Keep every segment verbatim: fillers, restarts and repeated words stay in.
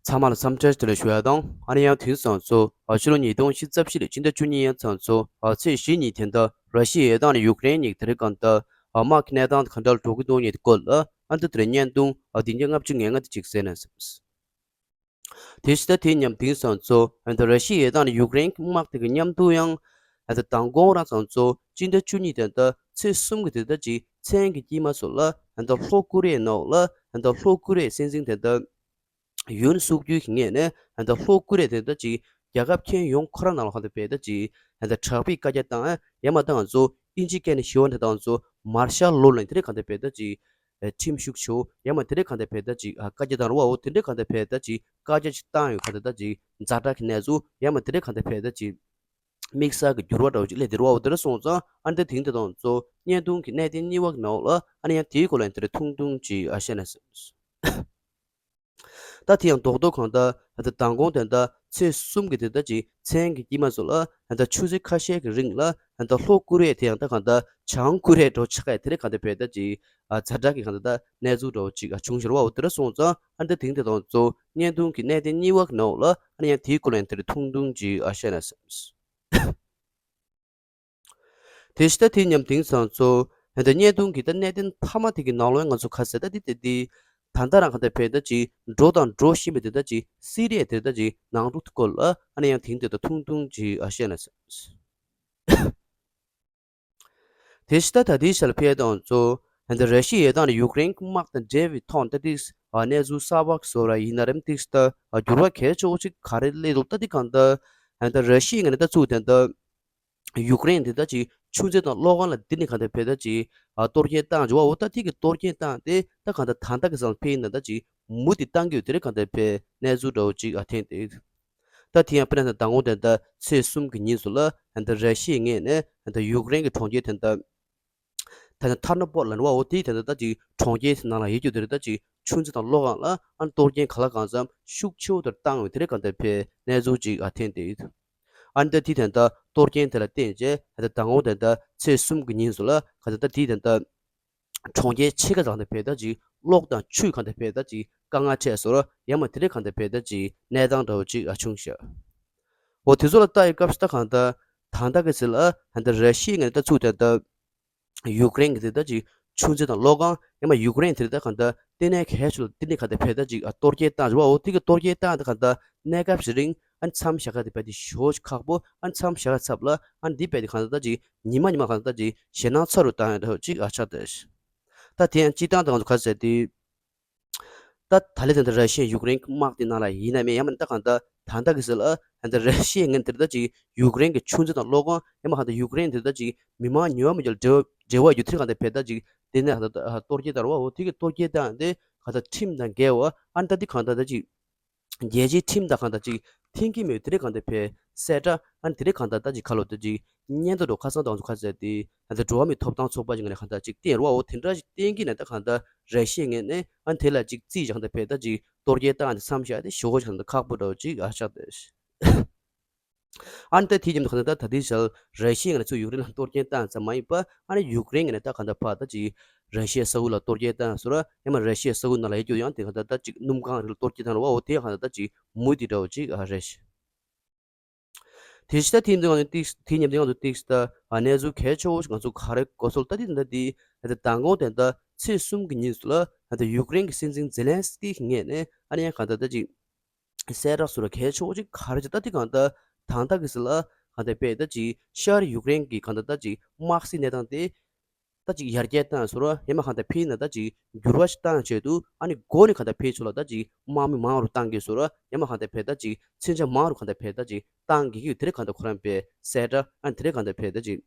ཚང་མ་ལ་འཚམས་འདྲི་བདེ་ལེགས་ཞུ་ཡ་དང་། ཨ་ནི་ཡང་དེང་སང་ཚོ་ཨ་ཕྱི་ལོ་ཉིས་སྟོང་ཉི་ཤུ་རྩ་བཞི་ལོའི་སྤྱི་ཟླ་བཅུ་གཉིས་ཡང་ཚང་ཚོ་ཨ་ཚེས་བཞི་ཉིན་དེ་འདྲ་ར་ཤི་ཡའི་དང་ནི་ཡུཀ་རེན་གཉིས་དེ་རིང་གང་ལྟར་ཨ་དམག་གི་གནས་སྟངས་དེ་ག་འདྲ་འགྲོ་གི་འདུག་ཉིད་སྐོར་ལ་ཨ་འདི་དེ་རིང་བརྙན་ཐུང་ཨ་བདུན་བརྒྱ་ལྔ་བཅུ་ང་ལྔ་དེ་ཅིག་གསན་ན་བསམས། དེ་ཕྱི་ཟླ་དེའི་མཉམ་དེང་སང་ཚོ་ཨ་འདི་ར་ཤི་ཡའི་དང་ནི་ཡུཀ་རེན་དམག་དེ་གི་མཉམ་དུ་ཡང་ཨ་འདི་མདང་དགོང་རང་ཚང་ཚོ་སྤྱི་ཟླ་བཅུ་གཉིས་དེ་འདྲ་ཚེས་གསུམ་གི་དེ་འདྲ་ཅིག་མཚན་གི་དཀྱིལ་མ་ཚོ་ལ་ཨ་འདི་ལྷོ་ཀོ་རི་ཡའི་ནང་ལ་ཨ་འདི་ལྷོ་ཀོ་རི་ཡའི་སྲིད་འཛིན་དེ་འདྲ་ཡུན་སུག་རྒྱུའི་ངོས་ནས་ཨ་འདི་ལྷོ་ཀོ་རི་ཡ་དེ་འདྲ་ཅིག་རྒྱལ་ཁབ་ཁྱོན་ཡོངས་ཁོ་རང་ནང་ལ་གང་ལྟར་བས་ད་ཅིག་ཨ་འདི་དྲག་པོའི་བཀའ་རྒྱ་བཏང་ཨ་ཡ་མ་ད་ང་ཚོ་ཨིན་ཇི་སྐད་ནས་ཞུ་བ་འདི་ད་ང་ཚོ་མར་ཤལ་ལོ་ལ་དེ་འདྲ་གང་ལྟར་བས་ད་ཅིག་ཨ་ཁྲིམས་ཤིག་བྱོས་ཡ་མ་དེ་འདྲ་གང་ལྟར་བས་ད་ཅིག་ཨ་བཀའ་རྒྱ་བཏང་རུ་བའོ་དེ་འདྲ་གང་ལྟར་བས་ད་ཅིག་བཀའ་རྒྱ་ཅིག་བཏང་ཡོད་གང་ལྟར་ད་ཅིག་ཛ་དྲག་གི་གནས་ཚུལ་ཡ་མ་དེ་འདྲ་གང་ལྟར་བས་ད་ཅིག་དམིགས་བསལ་གྱི་འགྱུར་བ་འདྲ་བོ་ཅིག་སླེབས་བསྡད་རུ་བའོ་དེ་འདྲ་སོང་ཙང་ཨ་འདི་དེང་དེ་དང་ཚོ་བརྙན་ཐུང་གི་གནད་དོན་གཉིས་པ་གི་ནང་ལ་ཨ་ནི་ཡང་དེའི་སྐོར་ལ་ཡང་དེ་འདྲ་ཐུང་ཐུང་ཅིག་ཨ་བཤད་ན་བསམས། ད་དེ་ཡང་རྡོག་རྡོག་གང་ལྟར་ད་ལྟ་མདང་དགོང་དེ་འདྲ་ཚེས་གསུམ་གི་དེ་འདྲ་ཅིག་མཚན་གི་དཀྱིལ་མ་ཚོ་ལ་ད་ལྟ་ཆུ་ཚོད་ཁ་ཤས་ཀྱི་རིང་ལ་ད་ལྟ་ལྷོ་ཀོ་རི་ཡ་དེ་ཡང་ད་གང་ལྟར་བྱང་ཀོ་རི་ཡ་འགྲོ་ཆགས་ཡ་དེ་རེད་གང་ལྟར་བས་ད་ཅིག་ཨ་ཛ་དྲག་གི་གང་ལྟར་ད་གནས་ཚུལ་འདྲ་བོ་ཅིག་ཨ་བྱུང་ཞོར་བའོ་དེ་འདྲ་སོང་ཙང་ཨ་འདི་དེང་དེ་དང་ཚོ་བརྙན་ཐུང་གི་གནད་དོན་གཉིས་པ་གི་ནང་ལ་ཨ་ནི་ཡང་དེའི་སྐོར་ལ་ཡང་དེ་འདྲ་ཐུང་ཐུང་ཅིག་ཨ་བཤད་ན་བསམས། དེ་ཕྱི་ཟླ་དེའི་མཉམ་དེང་སང་ཚོ་ད་ལྟ་བརྙན་ཐུང་གི་ད་གནད་དོན་མཐའ་མ་དེ་གི་ནང་ལོགས་ང་ཚོ་ཁ་གསལ་ད་འདི་དེ་འདི་ད་ལྟ་རང་ག་ད་བས་ད་ཅིག་འགྲོ་དང་འགྲོ་བཞིན་པའི་དེ་ད་ཅིག་སི་རི་ཡ་དེ་ད་ཅིག་ནང་འཁྲུག་དེ་སྐོར་ལ་ཨ་ནི་ཡང་དེང་དེ་ད་ཐུང་ཐུང་ཅིག་ཨ་བཤད་ན་བསམས། དེ་ཕྱི་ཟླ་ད་ལྟའི་ཆར་ཕེ་དང་ཚོ་ད་ལྟ་ར་ཤི་ཡའི་དང་ནི་ཡུཀ་རེན་དམག་དང་འབྲེལ་བའི་ཐོག་ད་ཏིག་ཨ་གནས་ཚུལ་གསར་པ་བཟོ་ར་ཡིན་ན་རམ་ཏིག་ད་འགྱུར་བ་གལ་ཆེ་བོ་ཅིག་ག་རེ་སླེབས་འདུག་ད་འདི་གང་ད་ད་ལྟ་ར་ཤི་ཡའི་ངོས་ནས་ད་ཚུགས་དེ་ད། ཡུཀ་རེན་དེ་ད་ཅིག་ཆུ་མཛོད་དང་གློག་ཁང་ལ་འདི་ནས་གང་ལྟར་བས་ད་ཅིག་ཨ་གཏོར་སྐྱོན་བཏང་བྱུང་བ་འོ་ད་དེ་གི་གཏོར་སྐྱོན་བཏང་སྟེ་ད་གང་ལྟར་ད་ལྟ་གི་སང་ཕེ་ཡིན་ན་ད་ཅིག་མུ་མཐུད་བཏང་གི་ཡོད་དེ་རེད་གང་ལྟར་བས་གནས་ཚུལ་འདྲ་བོ་ཅིག་ཨ་ཐོན་ཏེ། ད་དེ་ཡང་དཔེར་ན་ད་ལྟ་དགོང་དེ་ད་ཚེས་གསུམ་གི་ཉིན་སུ་ལ་ད་ར་ཤི་ཡའི་ངོས་ནས་ད་ཡུཀ་རེན་གི་གྲོང་ཁྱེར་དེ་ད་ད་ཐར་ནོ་པོལ་ལ་ནི་བ་འོ་དེ་ད་ད་ཅིག་གྲོང་ཁྱེར་ནང་ལ་ཡོད་རྒྱུ་དེ་རེད་ད་ཅིག་ཆུ་མཛོད་དང་གློག་ཁང་ལ་ཨ་གཏོར་སྐྱོན་ག་ལ་གང་འཚམ་ཤུགས་ཆེ་བོ་དེར་བཏང་ཡོད་དེ་རེད་གང་ལྟར་བས་གནས་ཚུལ་ཅིག་ཨ་ཐོན་ཏེ། ཨ་ནི་ད་དེ་དེ་ད་གཏོར་སྐྱོན་དེ་ལ་བརྟེན་བྱས་ད་ལྟ་དང་པོ་དེ་ད་ཚེས་གསུམ་གྱི་ཉིན་སུ་ལ་ག་ད་ད་དེ་དེ་ད་གྲོང་ཁྱེར་ཕྱེད་ཀ་ཙམ་དེ་བས་ད་ཅིག་གློག་དང་ཆུས་གང་དེ་བས་ད་ཅིག་དཀའ་ངལ་འཕྲད་སོང་ཡ་མ་དེ་རེད་གང་དེ་བས་ད་ཅིག་གནས་སྟངས་འདྲ་བོ་ཅིག་ཨ་བྱུང་ཤག་འོ་དེ་ཚོ་ལ་ལྟ་ཡི་སྐབས་སུ་ད་གང་ད་ད་ད་གི་ཚེ་ལ་ད་ད་ར་ཤི་ཡའི་ངོས་ནས་ད་ཚུགས་དེ་ད། ཡུཀ་རེན་གྱི་དེ་ད་ཅིག་ཆུ་མཛོད་དང་གློག་ཁང་ཡང་མ་ཡུཀ་རེན་དེ་ད་གང་ལྟར་ལྟེ་གནས་གལ་ཆེ་ལ་ལྟེ་གནས་གང་ལྟར་བས་ད་ཅིག་ཨ་གཏོར་སྐྱོན་བཏང་བྱུང་བ་འོ་དེ་གི་གཏོར་སྐྱོན་བཏང་དེ་གང་ལྟར་གནས་སྐབས་ཤིག་རིང་ཨ་མཚམས་བཞག་ག་དེ་བས་དེ་ཞོ་ཁག་པོ་ཨ་མཚམས་བཞག་ག་ཚབ་ལ་ཨ་འདི་བས་དེ་གང་ལྟར་ད་ཅིག་ཉི་མ་ཉི་མ་གང་ལྟར་ད་ཅིག་ཞེད་སྣང་ཚ་རུ་བཏང་ཡ་འདྲ་ཅིག་ཨ་ཆགས་ཏེ། ད་དེ་ཡང་སྤྱི་བཏང་དང་ང་ཚོ་ག་ཟེར་དེ། ད་ད་ལེ་དེ་འདྲ་ར་ཤི་ཡ་ཡུཀ་རེན་དམག་དེ་ནང་ལ་ཡིན་ན་མེད་ཡང་མིན་ད་གང་ལྟར་ད་ལྟ་གི་ཟེར་ལ་ད་ལྟ་ར་ཤི་ཡའི་ངན་དེར་ད་ཅིག་ཡུཀ་རེན་གྱི་ཆུ་མཛོད་དང་གློག་ཁང་ཡང་མ་གང་ལྟར་ཡུཀ་རེན་དེར་ད་ཅིག་མི་མང་ཉུང་བ་མི་འཇོག་འབྲེལ་བ་འབྲེལ་བ་ཡོད་དུས་གང་ལྟར་བས་ད་ཅིག་དེ་ནས་གང་ལྟར་གཏོར་སྐྱོན་བཏང་བ་འོ་དེ་གི་གཏོར་སྐྱོན་བཏང་དེ་གང་ལྟར་ཁྲིམས་དང་འགལ་བ་ཨ་ནི་ད་དེ་གང་ལྟར་ད་ཅིག་རྒྱལ་སྤྱིའི་ཁྲིམས་དང་གང་ལྟར་ཅིག་མཐུན་གྱི་མེད་དེ་རེད་གང་ལྟར་བས་གསལ་བསྒྲགས་ཨ་ནི་དེ་རེད་གང་ལྟར་ད་ཅིག་ཁ་ལོ་ད་ཅིག་སྙན་ཐོ་འགྲོ་ཁ་སང་དང་ཚོ་ཁ་ཟེར་ཏེ་ད་འགྲོ་བ་མིའི་ཐོབ་ཐང་ཚོགས་པ་ཅིག་ནས་གང་ལྟར་ཅིག་བསྟན་རོགས་འོ་དེ་འདྲ་ཞིག་བསྟན་གྱི་ནས་ད་གང་ལྟར་ར་ཤི་ཡའི་ངོས་ནས་ཨ་ནི་དེ་ལ་ཅིག་རྩིས་བཞག་ད་བས་ད་ཅིག་གཏོར་སྐྱོན་བཏང་ནས་མཚམས་བཞག་སྟེ་ཞོ་ཁོ་ཞིག་ད་ཁག་པོ་འདྲ་བོ་ཅིག་ཨ་ཆགས་ཏེ། ཨ་ནི་ད་དེའི་རྒྱབ་ཏུ་གང་ལྟར་ད་ལྟའི་ཆར་ར་ཤི་ཡའི་ངོས་ནས་ཚུར་ཡུཀ་རེན་ལ་གཏོར་སྐྱོན་བཏང་ཙམ་མ་ཡིན་པ་ཨ་ནི་ཡུཀ་རེན་ངོས་ནས་ད་གང་ལྟར་ཕར་ད་ཅིག་ར་ཤི་ཡའི་ས་ཁུལ་ལ་གཏོར་སྐྱོན་བཏང་སོང་ར་ཡང་མ་ར་ཤི་ཡའི་ས་ཁུལ་ནང་ལ་ཡོད་རྒྱུ་ཡང་དེ་གང་ལྟར་ད་ཅིག་སྣུམ་ཁང་རིགས་ལ་གཏོར་སྐྱོན་བཏང་ར་བ་འོ་དེ་གང་ལྟར་ད་ཅིག་མུ་མཐུད་འདྲ་བོ་ཅིག་ཨ་རེད། དེ་ཕྱི་ད་དེའི་འདི་ང་ནི་ཏིག་དེའི་ཉམས་འདི་ང་ཚོ་ཏིག་ད་ཨ་གནས་ཚུལ་གལ་ཆེ་བོ་ཞིག་ང་ཚོ་ག་རེ་གོ་སོང་ད་དེ་འདི་འདི་ད་ལྟ་མདང་དགོང་དེ་འདྲ་ཚེས་གསུམ་གྱི་ཉིན་སུ་ལ་ད་ལྟ་ཡུཀ་རེན་གྱི་སྲིད་འཛིན་ཛེ་ལན་སི་ཀི་གི་ངོས་ནས་ཨ་ནི་ཡང་གང་ལྟར་ད་ཅིག་གསལ་བསྒྲགས་སུ་ལ་གལ་ཆེ་བོ་ཅིག་ག་རེ་ཅིག་ད་དེ་གང་ལྟར་ད་ལྟ་གི་སི་ལ་གང་ལྟར་བས་ད་ཅིག་ཤར་ཡུཀ་རེན་གྱི་གང་ལྟར་ད་ཅིག་དམག་སྲིད་གནས་སྟངས་དེ། ད་ཅིག་ཡར་རྒྱས་བཏང་ཟེར་རོ་ཡང་མ་གང་ལྟར་ཕེ་ན་ད་ཅིག་འགྱུར་བ་ཞིག་བཏང་ཆེད་དུ་ཨ་ནི་འགོ་ནས་གང་ལྟར་ཕེ་ཚོ་ལ་ད་ཅིག་དམག་མི་མང་རུ་བཏང་གི་ཟེར་རོ་ཡང་མ་གང་ལྟར་ཕེ་ད་ཅིག་མཚོན་ཆ་མང་རུ་གང་ལྟར་ཕེ་ད་ཅིག་བཏང་གི་གི་དེ་རེད་གང་ལྟར་ཁོ་རང་པའི་གསལ་བསྒྲགས་ཨ་ནི་དེ་རེད་གང་ལྟར་ཕེ་ད་ཅིག་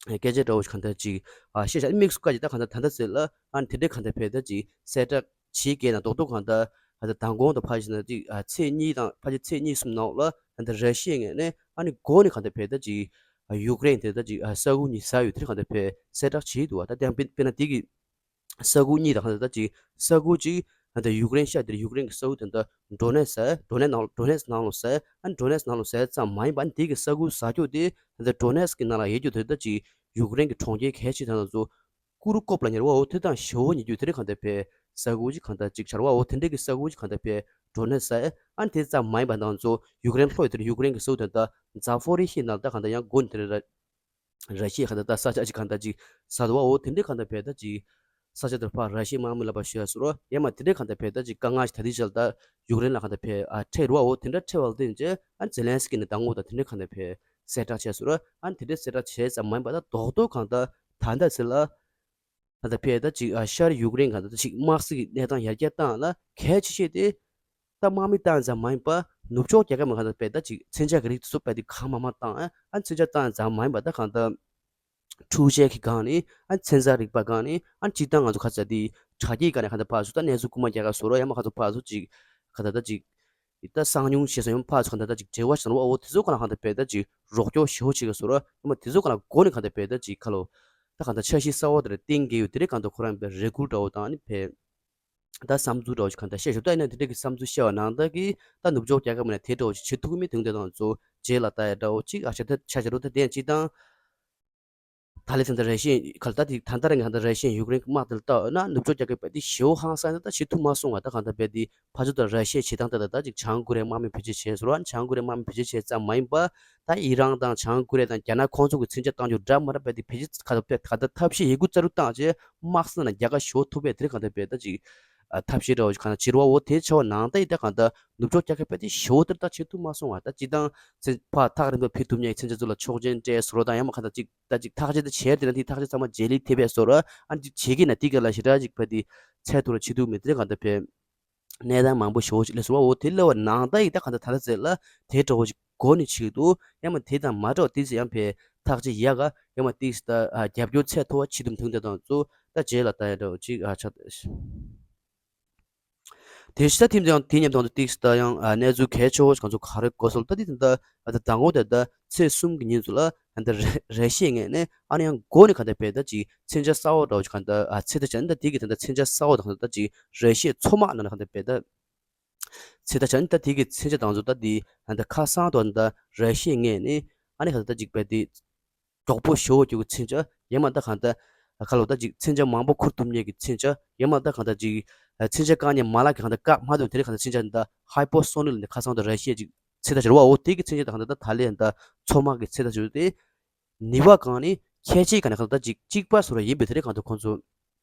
སྐད་ཆ་འདྲ་བོ་ཞིག་གང་ལྟར་ཅིག་ཨ་བཤད་བཞག་དམིགས་སུ་བཀར་ཅིག་ད་གང་ལྟར་ད་ལྟ་ཟེར་ལ་ཨ་ནི་དེ་འདྲས་གང་ལྟར་ཕེ་ད་ཅིག་གསལ་བསྒྲགས་བྱེད་དགོས་ན་རྡོག་རྡོག་གང་ལྟར་ད་ལྟ་མདང་དགོང་དུ་ཕར་ཕྱིན་ན་ཅིག་ཨ་ཚེས་གཉིས་དང་ཕལ་ཆེར་ཚེས་གཉིས་གསུམ་ནང་ལ་ད་ལྟ་ར་ཤི་ཡའི་ངོས་ནས་ཨ་ནི་འགོ་ནས་གང་ལྟར་ཕེ་ད་ཅིག་ཨ་ཡུཀ་རེན་དེ་ད་ཅིག་ཨ་ས་ཁུལ་གཉིས་ཟ་ཡོད་དེ་གང་ལྟར་ཕེ་གསལ་བསྒྲགས་བྱེད་འདུག་བ། ད་དེ་ཡང་དཔེར་ན་དེ་གི་ས་ཁུལ་གཉིས་དང་གང་ལྟར་ད་ཅིག་ས་ཁུལ་གཅིག་ད་ལྟ་ཡུཀ་རེན་ཤར་དེར་ཡུཀ་རེན་གྱི་ས་ཁུལ་དེ་ད་ཌོ་ནེ་སི་ཌོ་ནེ་ནང་ཌོ་ནེ་སི་ནང་ལོགས་ཟེར་ཨ་ཌོ་ནེ་སི་ནང་ལོགས་ཟེར་ཙམ་མ་ཡིན་པ་ཨ་ནི་དེ་གི་ས་ཁུལ་ཟ་རྒྱུ་དེ་ད་ལྟ་ཌོ་ནེ་སི་གི་ནང་ལ་ཡོད་རྒྱུ་དེ་ད་ཅིག་ཡུཀ་རེན་གྱི་གྲོང་ཁྱེར་གལ་ཆེ་དེ་ཚོ་ཀུ་རུ་ཀོབ་ལ་ཉེ་བ་འོ་དེ་དང་ཞེ་བོ་ཉེ་རྒྱུ་དེ་རེད་གང་ལྟར་ཕེ་ ས་ཁུལ་ཅིག་གང་ལྟར་ཅིག་བྱ་བ་འོ་དེ་འདྲའི་གི་ས་ཁུལ་ཅིག་གང་ལྟར་ཕེ་ཌོ་ནེ་ཚི་ཟེར། ཨ་ནི་དེ་ཙམ་མ་ཡིན་པ་དང་ཚོ་ཡུཀ་རེན་ལྷོ་ཡི་དེར་ཡུཀ་རེན་གི་ས་ཁུལ་དེ་ད་ཛ་ཕོ་རི་ཤི་ནང་ད་གང་ལྟར་ཡང་སྒོ་ནས་དེར་ར་ཤི་ཡའི་གང་ལྟར་ད་ས་ཆ་ཅིག་གང་ལྟར་ཅིག་ཟ་འདུག་བ། འོ་དེ་འདྲའི་གང་ལྟར་ཕེ་ད་ཅིག་ས་ཆ་དེར་ཕར་ར་ཤི་ཡའི་དམག་མི་ལ་ཕར་ཞུ་ཡ་སོ་རོ་ཡང་མ་དེ་འདྲའི་གང་ལྟར་ཕེ་ད་ཅིག་དཀའ་ངལ་ཞིག་ད་དེ་ཅལ་ད་ཡུཀ་རེན་ལ་གང་ལྟར་ཕེ་ཨ་འཕྲད་རུ་བ། འོ་དེ་འདྲ་འཕྲད་བ་དེ་ཡིན་ཅེ་ཨ་ཛེ་ལན་སི་ཀི་ནས་ད་ངོ་ད་དེ་འདྲའི་གང་ལྟར་ཕེ་གསལ་བསྒྲགས་བྱས་སོ་རོ། ཨ་དེ་འདྲའི་གསལ་བསྒྲགས་བྱས་ཙམ་མ་ཡིན་པ་ད་རྡོག་རྡོག་གང་ལྟར་ད་ལྟ་ཚེ་ལ། ད་ལྟ་ཕེ་ད་ཅིག་ཨ་ཤར་ཡུཀ་རེན་གང་ད་ཅིག་དམག་སྲིད་ཀྱི་གནས་སྟངས་ཡར་རྒྱས་བཏང་ལ་གལ་ཆེ་ཤོས་དེ་ད་དམག་མི་བཏང་ཙམ་མ་ཡིན་པ་ནུབ་ཕྱོགས་རྒྱལ་ཁབ་མ་གང་ད་ཕེ་ད་ཅིག་མཚོན་ཆ་གི་རིགས་དེ་ཚོ་ཕེ་དེ་གང་མང་མང་བཏང་ཨ་མཚོན་ཆ་བཏང་ཙམ་མ་ཡིན་པ་ད་གང་ད་འཕྲུལ་ཆས་ཀྱི་སྒང་ནས་ཨ་མཚོན་ཆ་རིག་པ་སྒང་ནས་ཨ་སྤྱིར་བཏང་ང་ཚོ་ཁ་ཚ་དེ་དྲ་རྒྱའི་སྒང་ནས་གང་ད་ཕར་ཚུར་ད་གནས་ཚུལ་རྐུ་མ་རྒྱག་ག་སོ་རོ་ཡང་མ་གང་ཚོ་ཕར་ཚུར་ཅིག་ག་ད་ད་ཅིག་ད་གསང་ཉུང་བྱས་སོང་ཡང་ཕར་ཚུར་གང་ད་ད་ཅིག་འབྲེལ་བ་བྱས་སོང་བ། འོ་དེ་ཚོ་གང་ལ་གང་ད་ཕེ་ད་ཅིག་རོགས་སྐྱོར་ཞེ་པོ་བྱེད་ག་སོ་རོ་ཡང་མ་དེ་ཚོ་གང་ལ་སྒོ་ནས་གང་ད་ཕེ་ད་ཅིག་ཁ་ལོ། ད་གང་ལྟར་འཆར་གཞི་གསར་བ་དེ་ལ་བརྟེན་དགོས་ཡོད། དེ་རིང་གང་ལྟར་ཁོ་རང་པའི་རེ་སྐུལ་འདྲ་བོ་དང་ཨ་ནི་ཕེ་ད་བསམ་ཚུལ་འདྲ་བོ་ཞིག་གང་ལྟར་བཤད་ཞོར་ད་ཡིན་ན་དེ་འདྲ་གི་བསམ་ཚུལ་བཤད་པ་ནང་ལྟར་གི་ད་ནུབ་ཕྱོགས་རྒྱལ་ཁབ་ནས་དེ་འདྲ་བོ་ཞིག་བྱེད་ཐུབ་ཀྱི་མེད་དུས་དེ་དང་ཚོ་རྗེས་ལ་ལྟ་ཡ་འདྲ་བོ་ཅིག་ཨ་ཆ་ད་ཆ་ཆ་རུ་ད་བདེན་ཅིག་དང་། ད་ལས་ད་ལྟ་ར་ཤི་ཡ་ག་ལ་ད་དེ་ད་ལྟ་རང་གི་ད་ལྟ་ར་ཤི་ཡ་ཡུཀ་རེན་གི་དམག་དེ་ལ་ལྟ་འོ་ན་ནུབ་ཕྱོགས་རྒྱལ་ཁབ་པ་དེ་ཞེ་པོ་ཧང་སང་ན་ད་བྱེད་ཐུབ་མ་སོང་བ། ད་གང་ལྟར་པས་དེ་ཕར་ཚུར་ད་ར་ཤི་ཡའི་བྱེད་སྟངས་ད་ད་ད་ཅིག་བྱང་ཀོ་རི་ཡའི་དམག་མི་བེད་སྤྱོད་བྱས་སོང་ར། བྱང་ཀོ་རི་ཡའི་དམག་མི་བེད་སྤྱོད་བྱས་ཙམ་མ་ཡིན་པ། ད་ཨི་རན་དང་བྱང་ཀོ་རི་ཡ་དང་རྒྱ་ནག་ཁོང་ཚོ་གི་མཚོན་ཆ་བཏང་རྒྱུ་འདྲ་མ་འདྲ་བས་དེ་བེད་སྤྱོད་ག་ད་ག་ད་ཐབས་ཤེས་ཡི་གུ་རྩ་རུ་བཏང་བྱས་དམག་སྣ་ནང་རྒྱལ་ཁ་ཤོར་ཐུབ་པས་དེ་གང་ལྟར་བས་ད་ཅིག་ཨ་ཐབས་ཤེས་འདྲ་བོ་ཞིག་གང་ལ་བྱེད་རོགས་འོ་དེ་ཆེ་བ་ནང་ད་ཡི་ད་གང་ལྟར་ནུབ་ཕྱོགས་རྒྱལ་ཁབ་པས་དེ་ཞོ་དེར་ད་བྱེད་ཐུབ་མ་སོང་བ། ད་ཅི་དང་མཚན་ཕ་ཐག་རིང་པོ་ཕེབས་ཐུབ་མཁན་མཚོན་ཆ་ཚོ་ལ་ཆོག་མཆན་སྤྲད་སོ་རོ་དང་ཡང་མ་གང་ལྟར་ཅིག་ད་ཅིག་ཐག་གཅོད་དེ་བྱས་དེ་ན་དེ་ཐག་གཅོད་ཚང་མ་རྗེས་ལུས་ཐེབས་པས་སོ་རོ། ཨ་ཅིག་བྱེད་ཀྱི་ན་དེ་ག་ལ་ཞེ་དྲག་ཅིག་ཕ་དེ་ཚད་མཐོ་རུ་བྱེད་ཐུབ་མེད་དེ་གང་ལྟར་བས། གནས་སྟངས་མང་པོ་ཞེ་པོ་ཅིག་སླེབས་སོང་བ། འོ་དེ་སླེབས་པ་ནང་ད་ཡིག་ད་གང་ལྟར་ད་ལྟ་ཟེར་ལ་དེ་འདྲ་བོ་ཅིག་གོ་ནས་བྱེད་འདུག་ཡང་མ་དེ་དང་མ་འདྲ་བ་དེ་ཚོ་ཡང་ཕེ་ཐག་གཅོད་ཡག་ག་ཡང་མ་དེ་ད་རྒྱབ་སྐྱོར་ཚད་མཐོ་བ་བྱེད་ཐུབ་མཐུན་དེ་དང་ཚོ་ད་རྗེས་ལ་ད་ཡང་འདྲ་བོ་ཅིག་ཨ་ཆ། དེ་ཤི་ད་ཐིམ་ཡང་དེ་མཉམ་དུ་ཏིག་ད་ཡང་གནས་ཚུལ་གལ་ཆེ་བོ་ཞིག་གང་ཚོ་ག་རེ་གོ་སོང་ད་དེ་ད་ད་དང་པོ་དེ་ད་ཚེས་གསུམ་གྱི་ཉིན་ཚོ་ལ། ཨ་ནི་ད་ར་ཤི་ཡའི་ངོས་ནས་ཨ་ནི་ཡང་སྒོ་ནས་གང་ལྟར་བས་ད་ཅིག་མཚོན་ཆ་གསར་བ་འདྲ་བོ་ཅིག་གང་ལྟར་ཨ་ཚེ་ད་ཅན་ད་དེ་གི་ད་ལྟ་མཚོན་ཆ་གསར་བ་དང་ད་ཅིག་ར་ཤི་ཡའི་མཚོ་དམག་ནང་ལ་གང་ལྟར་བས་ད་ཚེ་ད་ཅན་ད་དེ་གི་མཚོན་ཆ་དང་ཚོ་ད་དེ་ཨ་ད་ཁ་སང་དུ་ད་ར་ཤི་ཡའི་ངོས་ནས་ཨ་ནི་གང་ལྟར་ད་ཅིག་བས་དེ་མགྱོགས་པོ་ཞེ་པོ་ཅིག་གི་མཚོན་ཆ་ཡང་མ་ད་གང་ལྟར་ཁ་ལོ་ད་ཅིག་མཚོན་ཆ་མང་པོ་འཁུར་ཐུབ་མཁན་གྱི་མཚོན་ཆ་ཡང་མ་ད་གང་ལྟར་ཅིག་མཚོན་ཆ་བཀག་ཉན་མ་ལག་གི་གང་ལྟར་བཀག་མ་ཐུབ་དེ་རིང་གང་ལྟར་མཚོན་ཆ་ད་ཧའི་པར་སོ་ནིག་ལ་ནི་ཁ་སང་ད་ར་ཤི་ཡ་ཅིག་ཚེ་ད་ཅིག་རེད་བ། འོ་དེ་གི་མཚོན་ཆ་ད་གང་ལྟར་ད་ད་ལན་ད་མཚོ་དམག་གི་ཚེ་ད་ཅིག་དེ། ནུས་པ་གང་ནི་ཁྱད་ཆོས་གང་ནི་གང་ལྟར་ཅིག་གཅིག་པ་སོ་ར་ཡིན་པའི་དེ་རིང་གང་ལྟར་ཁོང་ཚོ་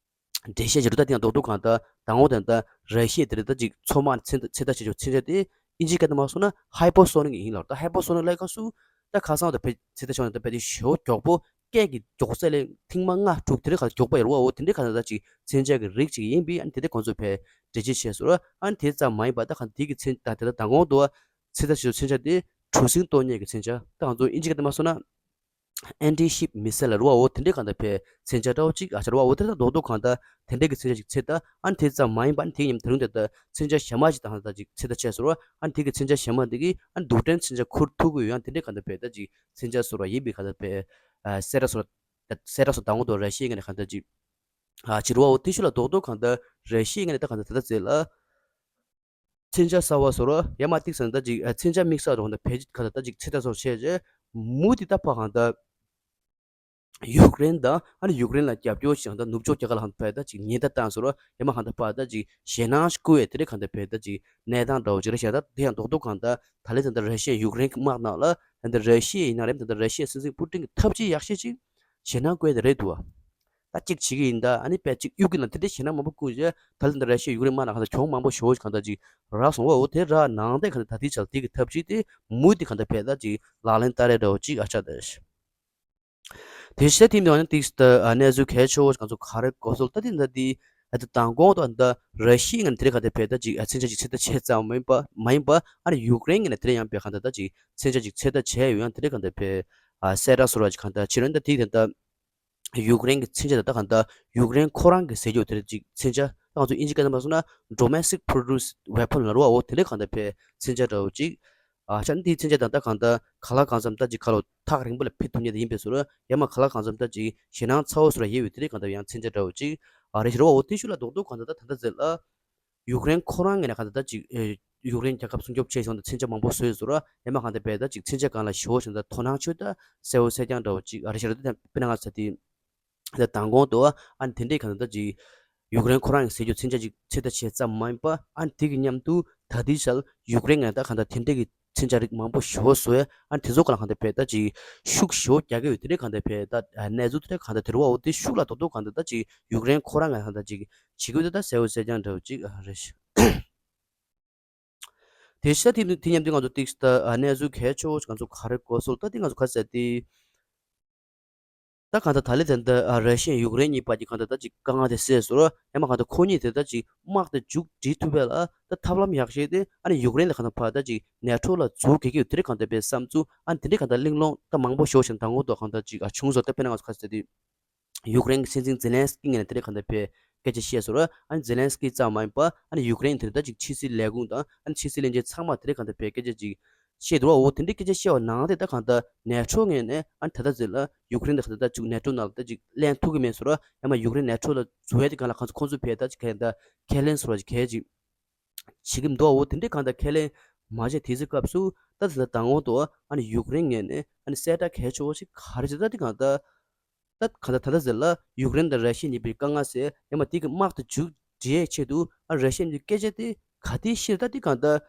འགྲེལ་བཤད་བྱེད་རུ་ད་དེ་ཡང་རྡོག་རྡོག་གང་ལྟར་དང་པོ་དེ་ལྟར་ར་ཤི་ཡའི་དེ་རིང་ད་ཅིག་མཚོ་དམག་ནི་ཚེ་ད་ཚེ་ད་བྱེད་ཆོག་མཚོན་ཆ་དེ་ཨིན་ཇི་སྐད་དུ་མ་སོང་ན་ཧའི་པར་སོ་ནིག་ཡིན་ལ། ད་ཧའི་པར་སོ་ནིག་ལ་ག་སུ་ད་ཁ་སང་ད་ཕེ་ཚེ་ད་ཆོག་ནི་ད་ཕེ་དེ་ཞོ་མགྱོགས་པོ་སྐད་ཀྱི་མགྱོགས་ཚད་ལས་ཐེངས་མ་ལྔ་དྲུག་དེ་རིང་གང་ལྟར་མགྱོགས་པ་ཡོད་རུ་བ། འོ་དེ་འདྲའི་གང་ལྟར་ད་ཅིག་མཚོན་ཆ་གི་རིགས་ཅིག་ཡིན་པས་ཨ་ནི་དེ་ད་ཁོང་ཚོ་ཕེ་འགྲེལ་བརྗོད་བྱས་སོ་ར། ཨ་ནི་དེ་ཙམ་མ་ཡིན་པ་ད་གང་དེ་གི་མཚོན་ད་དེ་ད་དང་གོང་དུ་བ་ཚེ་ད་ཆོག་མཚོན་ཆ་དེ་གྲུ་གཟིངས་གཏོང་མཁན་གྱི་མཚོན་ཆ་ད་ང་ཚོ་ཨིན་ཇི་སྐད་དུ་མ་སོང་ན། Anti-ship missile ལ་རུ་བ། འོ་དེ་འདྲའི་གང་ལྟར་ཕེ་མཚོན་ཆ་འདྲ་བོ་ཅིག་ཨ་ཆ་རུ་བ། འོ་དེ་ལྟར་རྡོག་རྡོག་གང་ལྟར་དེ་འདྲའི་གི་མཚོན་ཆ་ཅིག་ཚེ་ད་ཨ་ནི་དེ་ཙམ་མ་ཡིན་པ་ཨ་ནི་དེ་མཉམ་དུ་རུང་དེ་ལྟར་མཚོན་ཆ་གཞན་མ་ཅིག་དང་ད་ཅིག་ཚེ་ད་ཆད་སོ་ར། ཨ་ནི་དེ་གི་མཚོན་ཆ་གཞན་མ་དེ་གི་ཨ་ནི་རྡུལ་ཕྲན་མཚོན་ཆ་འཁུར་ཐུབ་ཀྱི་ཡོད། ཡང་དེ་འདྲའི་གང་ལྟར་ཕེ་ད་ཅིག་མཚོན་ཆ་སོ་ར་ཡིན་པའི་གང་ལྟར་ཕེ་ཨ་གསལ་བསྒྲགས་སོ་ར་གསལ་བསྒྲགས་སོ་དང་པོ་དུ་ར་ཤི་ཡའི་ངོས་ནས་གང་ལྟར་ཅིག་ཨ་ཅི་རུ་བ། འོ་དེ་ཤུ་ལ་རྡོག་རྡོག་གང་ལྟར་ར་ཤི་ཡའི་ངོས་ནས་ད་གང་ལྟར་ད་ལྟ་ཚེ་ལ། མཚོན་ཆ་གསར་བ་སོ་ར་ཡ་མ་ཏིག་ཟེར་ན་ད་ཅིག་ཨ་མཚོན་ཆ་དམིགས་བསལ་རོགས་ད་ཕལ་ཆེར་ག་ད་ད་ཅིག་ཚེ་ད་སོར་བྱས་རྗེས་མུ་དེ་ད་ཕ་གང་ད་ཡུཀ་རེན་དང་ཨ་ནི་ཡུཀ་རེན་ལ་རྒྱབ་སྐྱོར་བྱེད་གང་ད་ནུབ་ཕྱོགས་རྒྱལ་ཁབ་ལ་གང་ད་ཕལ་ད་ཅིག་ཉེན་བརྡ་བཏང་སོ་ར་ཡ་མ་གང་ད་ཕ་ད་ཅིག་ཞེད་སྣང་ཞིག་བསྐུལ་བའི་དེ་རིང་གང་ད་ཕལ་ད་ཅིག་གནས་སྟངས་འདྲ་བོ་ཅིག་རེད་ཤག་ད་དེ་ཡང་རྡོག་རྡོག་གང་ད་ད་ལེ་ད་ད་ར་ཤི་ཡ་ཡུཀ་རེན་གི་དམག་ནང་ལ་ད་ད་ར་ཤི་ཡ་ཡིན་ན་རེད། ད་ད་ར་ཤི་ཡ་སྲིད་འཛིན་པུ་ཏིན་གི་ཐབས་ཇུས་ཡག་ཤོས་ཅིག་ཞེད་སྣང་བསྐུལ་ཡ་དེ་རེད་འདུག་བ། ད་གཅིག་བྱེད་ཀྱི་ཡིན་ད། ཨ་ནི་དཔེ་གཅིག་གཡུག་གི་ལ་དེ་འདྲའི་ཞེད་སྣང་མང་པོ་བསྐུལ་རྗེས་ད་ལན་ད་ར་ཤི་ཡ་ཡུཀ་རེན་དམག་ནང་གང་ད་གྱོང་མང་པོ་ཞེ་པོ་ཅིག་གང་ད་ཅིག་རག་སོང་བ། འོ་དེ་རག་ནང་དེ་གང་ད་ད་དེ་ཆགས་དེ་གི་ཐབས་ཇུས་དེ་མུ་དེ་གང་ད་ཕལ་ད་ཅིག་ལག་ལེན་བསྟར་རེ་འདྲ་བོ་ཅིག་ཨ་ཆགས་ད། དེ་ཤེས་ཐིམ་ཡང་ནི་ཏིག་ད་གནས་ཚུལ་གལ་ཆེ་བོ་ཅིག་གང་ཚོ་ག་རེ་གོ་སོང་ད་དེ་ད་དེ་ཨ་ད་དང་གོང་དུ་ད་ར་ཤི་ཡ་ངན་དེ་རེ་གང་ད་ཕལ་ད་ཅིག་ཨ་མཚོན་ཆ་ཅིག་ཚེ་ད་ཆད་ཙམ་མ་ཡིན་པ་མ་ཡིན་པ་ཨ་ནི་ཡུཀ་རེན་ངན་དེ་རེ་ཡང་ཕལ་གང་ད་ད་ཅིག་མཚོན་ཆ་ཅིག་ཚེ་ད་ཆད་ཡོད་ཡང་དེ་རེ་གང་ད་ཕལ་ཨ་གསལ་བསྒྲགས་སོ་ར་ཅིག་གང་ད་ཕྱི་རོལ་ད་དེ་ད་ད། ཡུཀ་རེན་གྱི་མཚོན་ཆ་དང་ད་གང་ལྟར་ཡུཀ་རེན་ཁོ་རང་གི་ཟེར་རྒྱུ་དེར་ཅིག་མཚོན་ཆ་ད་ང་ཚོ་ཨིན་ཇི་སྐད་ནང་མ་སོང་ན་domestic produce weapon ལ་རུ་བ། འོ་དེ་འདྲའི་གང་ལྟར་ཕལ་མཚོན་ཆ་འདྲ་བོ་ཅིག་ཨ་ཆ་འདིའི་མཚོན་ཆ་དང་ད་གང་ལྟར་ག་ལ་གང་འཚམ་ད་ཅིག་ཁ་ལོ་ཐག་རིང་པོ་ལ་ཕེབས་ཐུབ་མཁན་དེ་ཡིན་པས་སོ་ར་ཡང་མ་ག་ལ་གང་འཚམ་ད་ཅིག་ཞེད་སྣང་ཚ་བོ་སོ་ར་ཡོད་པའི་དེ་འདྲའི་གང་ལྟར་ཡང་མཚོན་ཆ་འདྲ་བོ་ཅིག་ཨ་རེ་ཞེ་རུ་བ། འོ་དེ་ཤུ་ལ་རྡོག་རྡོག་གང་ལྟར་ད་ད་ལྟ་ཟེར་ལ། ཡུཀ་རེན་ཁོ་རང་ངོས་ནས་གང་ལྟར་ད་ཅིག་ཨེ་ཡུཀ་རེན་རྒྱལ་ཁབ་སྲུང་སྐྱོབ་བྱས་སོང་དང་མཚོན་ཆ་མང་པོ་བཟོས་སོང་ར་ཡང་མ་གང་ལྟར་བས་ད་ཅིག་མཚོན་ཆ་སྒང་ལ་ཞོ་བྱུང་ད་དོ་སྣང་ཆོས་ད་གསལ་བོ་གསལ་རྐྱང་འདྲ་བོ་ཅིག་ཨ་རེ་ཤར་ད་དཔེར་ན་ང་ཚ་དེ་ད་དང་གོང་དུ་ཨ་ནི་དེ་འདྲའི་གང་ལྟར་ད་ཅིག་ ཡུཀ་རེན་ཁོ་རང་གི་ཟེར་རྒྱུ་མཚོན་ཆ་ཅིག་ཚོད་ལྟ་བྱས་ཙམ་མ་ཡིན་པ། ཨ་ནི་དེ་གི་མཉམ་དུ་ད་ལྟའི་ཆར་ཡུཀ་རེན་ནས་ད་གང་ལྟར་དེ་འདྲས་ཀྱི་མཚོན་ཆ་རིགས་མང་པོ་ཞེ་པོ་བཟོ་ཡ། ཨ་ནི་དེ་ཚོ་ག་ལ་གང་ལྟར་བས་ད་ཅིག་ཤུགས་ཞེ་པོ་རྒྱག་གི་ཡོད། དེ་འདྲས་གང་ལྟར་བས་ད་གནས་ཚུལ་དེ་འདྲས་གང་ལྟར་དེ་རུ་བ། འོ་དེ་ཤུགས་ལ་རྡོག་རྡོག་གང་ལྟར་ད་ཅིག་ཡུཀ་རེན་ཁོ་རང་གི་གང་ལྟར་ཅིག་བྱེད་ཀྱི་ཡོད། ད་གསལ་པོ་གསལ་རྐྱང་འདྲ་བོ་ཅིག་རེད། དེ་ཕྱི་ད་དེ་དེ་མཉམ་དུ་ང་ཚོ་ཏིག་ད་གནས་ཚུལ་གལ་ཆེ་བོ་ང་ཚོ་ག་རེ་གོ་སོང་། ད་དེ་ང་ཚོ་ག་ཟེར་དེ། ད་གང་ལྟར་ད་ལན་དེ་འདི་ར་ཤི་ཡ་ཡུཀ་རེན་གཉིས་བར་གྱི་གང་ལྟར་ད་ཅིག་དཀའ་ངལ་དེ་སེལ་སོང་། ཡང་མ་གང་ལྟར་ཁོ་གཉིས་དེ་ད་ཅིག་དམག་དེ་མཇུག་སྒྲིལ་ཐུབ་པ་ལ་ད་ཐབས་ལམ་ཡག་ཤོས་དེ། ཨ་ནི་ཡུཀ་རེན་ལ་གང་ལྟར་ཕར་ད་ཅིག་ནེ་ཊོ་ལ་འཛུལ་དགོས་ཀྱི་ཡོད། དེ་འདྲས་གང་ལྟར་བས་བསམ་ཚུལ། ཨ་ནི་དེ་འདྲས་གང་ལྟར་གླེང་སློང་ད་མང་པོ་ཞེ་པོ་ཞིག་ད་སྔོན་དུ་གང་ལྟར་ཅིག་ཨ་བྱུང་སོང་། ད་དཔེར་ན་ང་ཚོ་ག་ཟེར་དེ། ཡུཀ་རེན་གྱི་སྲིད་འཛིན་ཛེ་ལན་སི་ཀི་ངོས་ནས་དེ་འདྲས་གང་ལྟར་བས་སྐད་ཆ་བཤད་སོང་ར། ཨ་ནི་ཛེ་ལན་སི་ཀི་ཙམ་མ་ཡིན་པ། ཨ་ནི་ཡུཀ་རེན་དེ་ད་ཅིག་ཕྱི་སྲིད་ལས་ཁུངས་དང་། ཨ་ནི་ཕྱི་སྲིད་བློན་ཆེན་ཚང་མ་དེ་འདྲས་གང་ལྟར་བས་སྐད་ཆ་ཅིག་བཤད་འདུག་བ། འོ་དེ་འདྲས་སྐད་ཆ་བཤད་པ་ནང་དེ་ད་གང་ལྟར་ནེ་ཊོ་ངོས་ནས། ཨ་ནི་ད་ལྟ་ཟེར་ལ་ཡུཀ་རེན་དེ་གང་ལྟར་ད་ཅིག་ནེ་ཊོ་ནང་ལ་ད་ཅིག་ལེན་ཐུབ་ཀྱི་མེད་སོང་ར། ཡང་མ་ཡུཀ་རེན་ནེ་ཊོ་ལ་འཛུལ་ཡ་དེ་སྒང་ལ་གང་ཚོ་ཁོང་ཚོ་བས་ད་ཅིག་གང་ལྟར་ཁས་ལེན་སོང་ར་ཅིག་གལ་ཅིག་བྱེད་ཀྱི་མི་འདུག་བ། འོ་དེ་འདྲས་གང་ལྟར་ཁས་ལེན་མ་བྱས་དེ་ཚོའི་སྐབས་སུ་ད་ད་ལྟ་དང་པོ་དུ་ཨ་ནི་ཡུཀ་རེན་ངོས་ནས་ཨ་ནི་གསལ་བསྒྲགས་གལ་ཆེ་བོ་ཞིག་ག་རེ་བྱེད། ད་དེ་གང་ལྟར་ད་གང་ལྟར་ད་ལྟ་ཟེར་ལ་ཡུཀ་རེན་དང་ར་ཤི་ཡ་གཉིས་བར་དཀའ་ངལ་སེལ། ཡང་མ་དེ་གི་དམག་དེ་མཇུག་སྒྲིལ་ཆེད་དུ་ཨ་ར་ཤི་ཡ་གཉིས་སྐད་ཆ་དེ་ག་དེ་བཤད། ད་དེ་གང་ལྟར་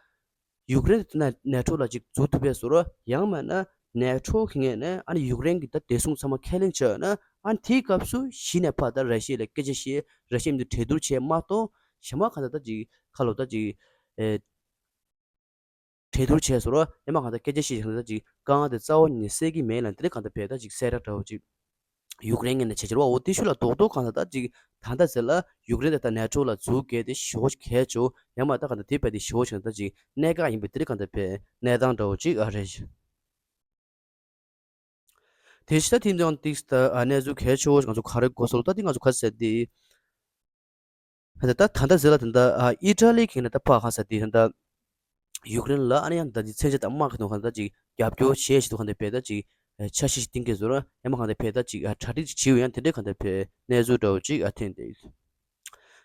ཡུཀ་རེན་དེ་ནེ་ཊོ་ལ་ཅིག་འཛུལ་ཐུབ་པས་སོང་ར། ཡང་མིན་ན་ནེ་ཊོ་གི་ངོས་ནས་ཨ་ནི་ཡུཀ་རེན་གྱི་ད་བདེ་སྲུང་ཚང་མ་ཁས་ལེན་བྱས་ན། ཨ་ནི་དེའི་སྐབས་སུ་གཞི་ནས་ཕར་ད་ར་ཤི་ཡ་ལ་སྐད་ཆ་བཤད། ར་ཤི་ཡ་གཉིས་གྲོས་བསྡུར་བྱས་མ་གཏོགས། གཞན་མ་གང་ལྟར་ད་ཅིག་ཁ་ལོ་ད་ཅིག་ཨེ། གྲོས་བསྡུར་བྱས་སོང་ར། ཡང་མ་གང་ལྟར་སྐད་ཆ་བཤད་བཞག་ན་ད་ཅིག་དཀའ་ངལ་དེ་རྩ་བ་ཉིད་ནས་སེལ་གྱི་མེད་ལ། དེ་འདྲས་གང་ལྟར་བས་ད་ཅིག་གསལ་བསྒྲགས་འདྲ་བོ་ཅིག་ཡུཀ་རེན་ངོས་ནས་བྱས་བྱས་ར་བ། འོ་དེ་ཤུགས་ལ་རྡོག་རྡོག་གང་ལྟར་ད་ཅིག་ད་ལྟ་ཟེར་ལ་ཡུཀ་རེན་དེ་ད་ནེ་ཊོ་ལ་འཛུལ་དགོས་དེ་ཞེ་པོ་ཅིག་གལ་ཆེ་བོ། ཡང་མ་ད་གང་ལྟར་དེ་བས་དེ་ཞེ་པོ་ཅིག་ད་ཅིག་གནད་འགག་ཡིན་པའི་དེ་འདྲས་གང་ལྟར་བས་གནས་སྟངས་འདྲ་བོ་ཅིག་ཨ་རེད། དེ་ཕྱི་ད་དེ་འདྲ་ཏིག་ད་ཨ་གནས་ཚུལ་གལ་ཆེ་བོ་ང་ཚོ་ག་རེ་གོ་སོང་། ད་དེ་ང་ཚོ་ག་ཟེར་དེ། ད་ད་ད་ད་ཟེར་ལ་ད་ད་ཨི་ཊ་ལི་གི་ནས་ད་ཕར་ག་ཟེར་དེ་ད་ཡུཀ་རེན་ལ་ཨ་ནི་ཡང་ད་དེ་མཚོན་ཆ་དང་དམག་གི་ཐོག་ག་ད་ཅིག་རྒྱབ་སྐྱོར་བྱེད་བཞིན་འདུག་ག་ད་བས་ད་ཅིག་འཆར་གཞི་ཞིག་བཏིང་གི་ཟེར་ར། ཡང་མ་གང་ལྟར་བས་ད་ཅིག་གྲ་སྒྲིག་ཅིག་བྱེད་འོས། ཡང་དེ་འདྲས་གང་ལྟར་བས་གནས་ཚུལ་འདྲ་བོ་ཅིག་ཨ་ཐོན་ཏེ།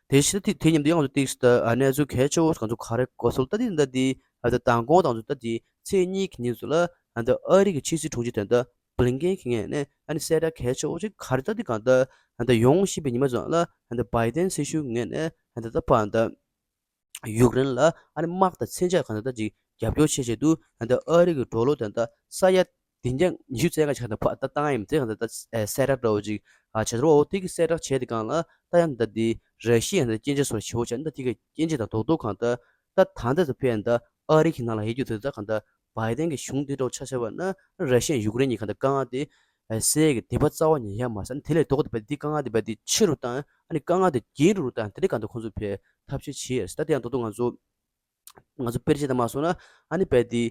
དེ་ཕྱི་དེ་དེ་མཉམ་དུ་ཡང་ཏིག་ད་གནས་ཚུལ་གལ་ཆེ་བོ་ང་ཚོ་ག་རེ་གོ་སོང་། ད་དེ་ད་དེ་ད་མདང་དགོང་དང་ཚོ་ད་དེ་ཚེས་གཉིས་ཀྱི་ཉིན་ཚོ་ལ་ད་ཨ་རི་གི་ཕྱི་སྲིད་དྲུང་ཆེ་དོན་ད་བྷི་ལིན་ཀེན་གྱི་ངོས་ནས་ཨ་ནི་གསལ་བསྒྲགས་གལ་ཆེ་བོ་ཅིག་ག་རེ་ད་དེ་གང་ད་ད་ཡོང་བཞིན་པའི་ཉི་མ་ཚོ་ལ་ད་བྷའི་ཏན་སྲིད་གཞུང་ངོས་ནས་ད་ད་ཕར་ད་ཡུཀ་རེན་ལ་ཨ་ནི་དམག་དང་མཚོན་ཆ་གང་ད་ད་ཅིག་རྒྱབ་སྐྱོར་བྱེད་ཆེད་དུ་ད་ཨ་རི་གི་ཌོ་ལར་ད་ད་ས་ཡ་བདུན་བརྒྱ་ཉི་ཤུ་རྩ་ལྔ་ཞིག་ག་ད་ཕར་ད་བཏང་ཡ་ཡིན་དེ་གང་ད་ད་གསལ་བསྒྲགས་འདྲ་བོ་ཅིག་ཨ་བྱས་ཚོར་བ། འོ་དེ་གི་གསལ་བསྒྲགས་བྱས་དེ་གང་ལ་ད་ཡང་ད་དེ་ར་ཤི་ཡ་ད་སྐྱོན་ཆ་སོགས་ཞེ་བོ་བྱས། ད་དེ་གི་སྐྱོན་ཆ་དང་རྡོག་རྡོག་གང་ད་ད་ད་ད་ཚོ་ཕན་ད་ཨ་རི་གི་ནང་ལ་ཡོད་རྒྱུ་དེ་ད་གང་ད་བྷའི་ཏན་གྱི་གཞུང་དེ་འདྲ་བོ་ཆ་བཞག་པ་ན་ར་ཤི་ཡ་ཡུཀ་རེན་གཉིས་གང་ད་དཀའ་ངལ་དེ་སེལ་གི་དེ་བ་རྩ་བ་ཉིད་ཡོད་མ་རེད། དེ་ལས་ལྡོག་སྟེ་བས་དེ་དཀའ་ངལ་དེ་བས་དེ་ཆེ་རུ་བཏང་། ཨ་ནི་དཀའ་ངལ་དེ་རྒྱས་རུ་རུ་བཏང་། དེ་འདྲས་གང་ད་ཁོང་ཚོ་བས་ཐབས་ཤེས་བྱེད་ཡ་རེད། ད་དེ་ཡང་ད་དུང་ང་ཚོ་ང་ཚོ་དཔེར་བརྗོད་དུ་མ་སོང་ན། ཨ་ནི་བས་དེ་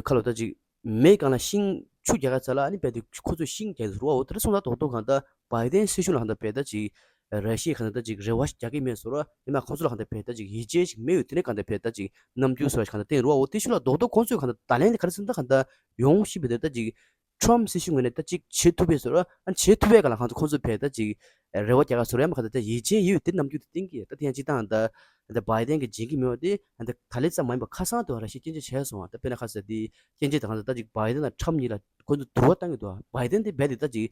ཁ་ལོ་ད་ཅིག་མེ་གང་ལ་ཤིང་ཆུ་རྒྱག་ག་ཚ་ལ། ཨ་ནི་བས་དེ་ཁོ་ཚོས་ཤིང་རྒྱག་གི་རུ་བ། འོ་དེ་འདྲ་སོང་ད་རྡོག་རྡོག་གང་ད་བྷའི་ཏན་སྲིད་གཞུང་ལ་གང་ད་བས་ད་ཅིག་ར་ཤི་ཡ་གང་ད་ད་ཅིག་རེ་བ་ཞིག་རྒྱག་གི་མེད་ཟེར་བ། ཡིན་ན་ཁོ་ཚོ་ལ་གང་ད་བས་ད་ཅིག་ཡིད་ཆེས་ཤིག་མེད་ཡོད། དེ་ནས་གང་ད་བས་ད་ཅིག་རྣམ་འགྱུར་སོགས་གང་ད་བསྟན་རུ་བ། འོ་དེ་ཤུགས་ལ་རྡོག་རྡོག་ཁོ་ཚོས་གང་ད་ད་ལན་དེ་ག་རེ་ཟེར་ན་ད་གང་ད་ཡོང་ཤི་བས་ད་ད་ཅིག་ཁྲོམ་སྲིད་གཞུང་ངོས་ནས་ད་ཅིག་བྱེད་ཐུབ་པས་ཟེར་བ། ཨ་བྱེད་ཐུབ་པས་གང་ལ་ཁོ་ཚོ་བས་ད་ཅིག་རེ་བ་རྒྱག་ག་ཟེར་བ། ཡང་མ་གང་ད་ད་ཡིད་ཆེས་ཡོད་དེ་རྣམ་འགྱུར་དེ་བསྟན་གི། ད་དེ་ཡང་སྤྱིར་བཏང་ད་ད་བྷའི་ཏན་གྱི་བྱེད་ཀྱི་མེད་པ་དེ་ད་ད་ལན་ཙམ་མ་ཡིན་པ་ཁ་སང་དུ་ར་ཤི་ཡ་སྐྱོན་བརྗོད་བྱས་སོང་བ། ད་དཔེར་ན་ཁ་ཟེར་དེ་སྐྱོན་བརྗོད་ད་གང་ད་ད་ཅིག་བྷའི་ཏན་དང་ཁྲམ་གཉིས་ལ་ཁོ་ཚོ་དུ་བ་བཏང་གི་འདུག་བྷའི་ཏན་དེ་བས་དེ་ད་ཅིག་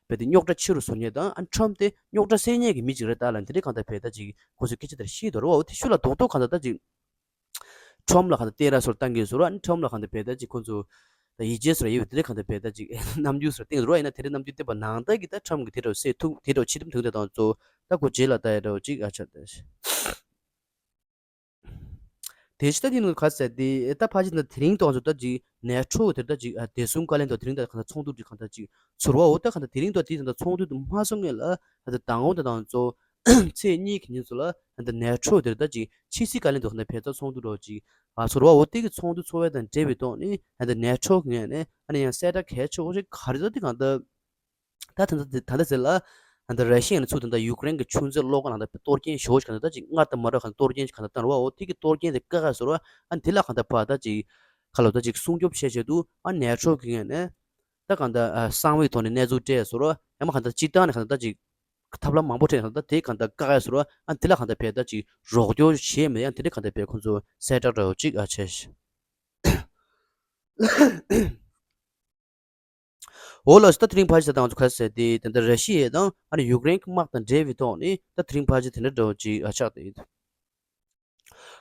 བས་དེ་རྙོག་དྲ་ཆེ་རུ་བཟོ་མཁན་དང་། ཨ་ཁྲམ་དེ་རྙོག་དྲ་སེལ་མཁན་གྱི་མི་ཅིག་རེད། ད་ལ་དེ་འདྲས་གང་ད་བས་ད་ཅིག་ཁོ་ཚོས་སྐད་ཆ་དེར་བཤད་འདུག་རེད་བ། འོ་དེ་ཤུགས་ལ་རྡོག་རྡོག་གང་ད་ད་ཅིག་ཁྲོམ་ལ་གང་ལྟར་བསྟན་ར་སོར་བཏང་གི་ཟེར་བ། ཨ་ནི་ཁྲོམ་ལ་གང་ལྟར་བས་ད་ཅིག་ཁོ་ཚོ་ད་ཡིད་ཆེས་སོར་ཡོད་དེ་འདྲ་གང་ལྟར་བས་ད་ཅིག་རྣམ་འགྱུར་སོར་བསྟན་ཟེར་བ། ཡིན་ན་དེ་འདྲའི་རྣམ་འགྱུར་བསྟན་པ་ནང་ལྟར་གྱི་ད་ཁྲོམ་གྱི་དེ་འདྲ་སེལ་ཐུབ། དེ་འདྲ་བྱེད་ཐུབ་མི་ཐུབ་དེ་དང་ཚོ་ད་ཁོ་རྗེས་ལ་ད་ཡ་འདྲ་བོ་ཅིག་ཨ་ཆ་ད། དེ་ཕྱི་ད་དེ་ནི་ག་ཟེར་དེ་ད་ཕ་ཅི་ན་དེ་རིང་ཐོག་ཚོ་ད་ཅིག་ནེ་ཊོ་དེ་ད་ཅིག་ཨ་བདེ་སྲུང་བཀའ་བློན་དང་དེ་རིང་ད་གང་ལྟར་ཚོགས་འདུ་ཅིག་གང་ལྟར་ཅིག་ཚོར་བ། འོ་ད་གང་ལྟར་དེ་རིང་ཐོག་དེ་ད་ཚོགས་འདུ་དུ་མ་སོང་ངེས་ལ་ད་ད་དང་འོ་ད་དང་ཚོ། ཚེས་གཉིས་ཀྱི་ཉིན་ཚོ་ལ་ད་ནེ་ཊོ་དེར་ད་ཅིག་ཕྱི་སྲིད་བཀའ་བློན་དུ་ད་བས་ད་ཚོགས་འདུ་འགྲོ་ཅིག་ཨ་ཚོར་བ། འོ་དེ་གི་ཚོགས་འདུ་ཚོགས་པའི་དང་འབྲེལ་བའི་ཐོག་ནས་ད་ནེ་ཊོ་གི་ངོས་ནས་ཨ་ནི་ཡང་གསལ་བསྒྲགས་གལ་ཆེ་བོ་ཞིག་ག་རེ་ད་དེ་གང་ལྟར་ད་ད་ད་ད་ཟེར་ལ་ད་ར་ཤི་ཡ་ནས་ཚུར་ད་ད་ཡུཀ་རེན་གྱི་ཆུ་མཛོད་གློག་ཁང་ནང་ད་གཏོར་སྐྱོན་ཞེ་བོ་ཞིག་གང་ལྟར་ད་ཅིག་སྔར་དང་མ་འདྲ་གང་གཏོར་སྐྱོན་ཞིག་གང་ལྟར་བཏང་ར་བ། འོ་དེ་གི་གཏོར་སྐྱོན་དེ་བཀག་ག་ཟེར་བ། ཨ་ནི་དེ་ལ་གང་ལྟར་ཕར་ད་ཅིག་ག་ལོ་ད་ཅིག་སྲུང་སྐྱོབ་བྱེད་ཆེད་དུ་ཨ་ནེ་ཊོ་གི་ངོས་ནས། ད་གང་ལྟར་ཨ་གསང་བའི་ཐོག་ནས་གནས་ཚུལ་སྤྲད་སོང་ར། ཡང་མ་གང་ལྟར་སྤྱིར་བཏང་ནས་གང་ལྟར་ཅིག་ཐབས་ལམ་མང་པོ་སྤྲད་ནས་གང་ལྟར་དེ་གང་ལྟར་བཀག་ཡ་སོང་ར། ཨ་དེ་ལ་གང་ལྟར་བས་ད་ཅིག་རོགས་སྐྱོར་བྱས་མེད། ཡང་དེ་འདྲ་གང་ལྟར་བས་ཁོང་ཚོ་གསལ་བསྒྲགས་འདྲ་བོ་ཅིག་ཨ་བྱས། འོ་ལགས་སོ། ད་དེ་རིང་ཕལ་ཆེར་ད་ང་ཚོ་ག་རེ་ཟེར་དེ་ད་ལྟ་ར་ཤི་ཡ་དང་ཨ་ནི་ཡུཀ་རེན་གྱི་དམག་དང་འབྲེལ་བའི་ཐོག་ནས་ད་དེ་རིང་ཕལ་ཆེར་དེ་འདྲ་འདྲ་བོ་ཅིག་ཨ་ཆགས་བསྡད་ཡོད།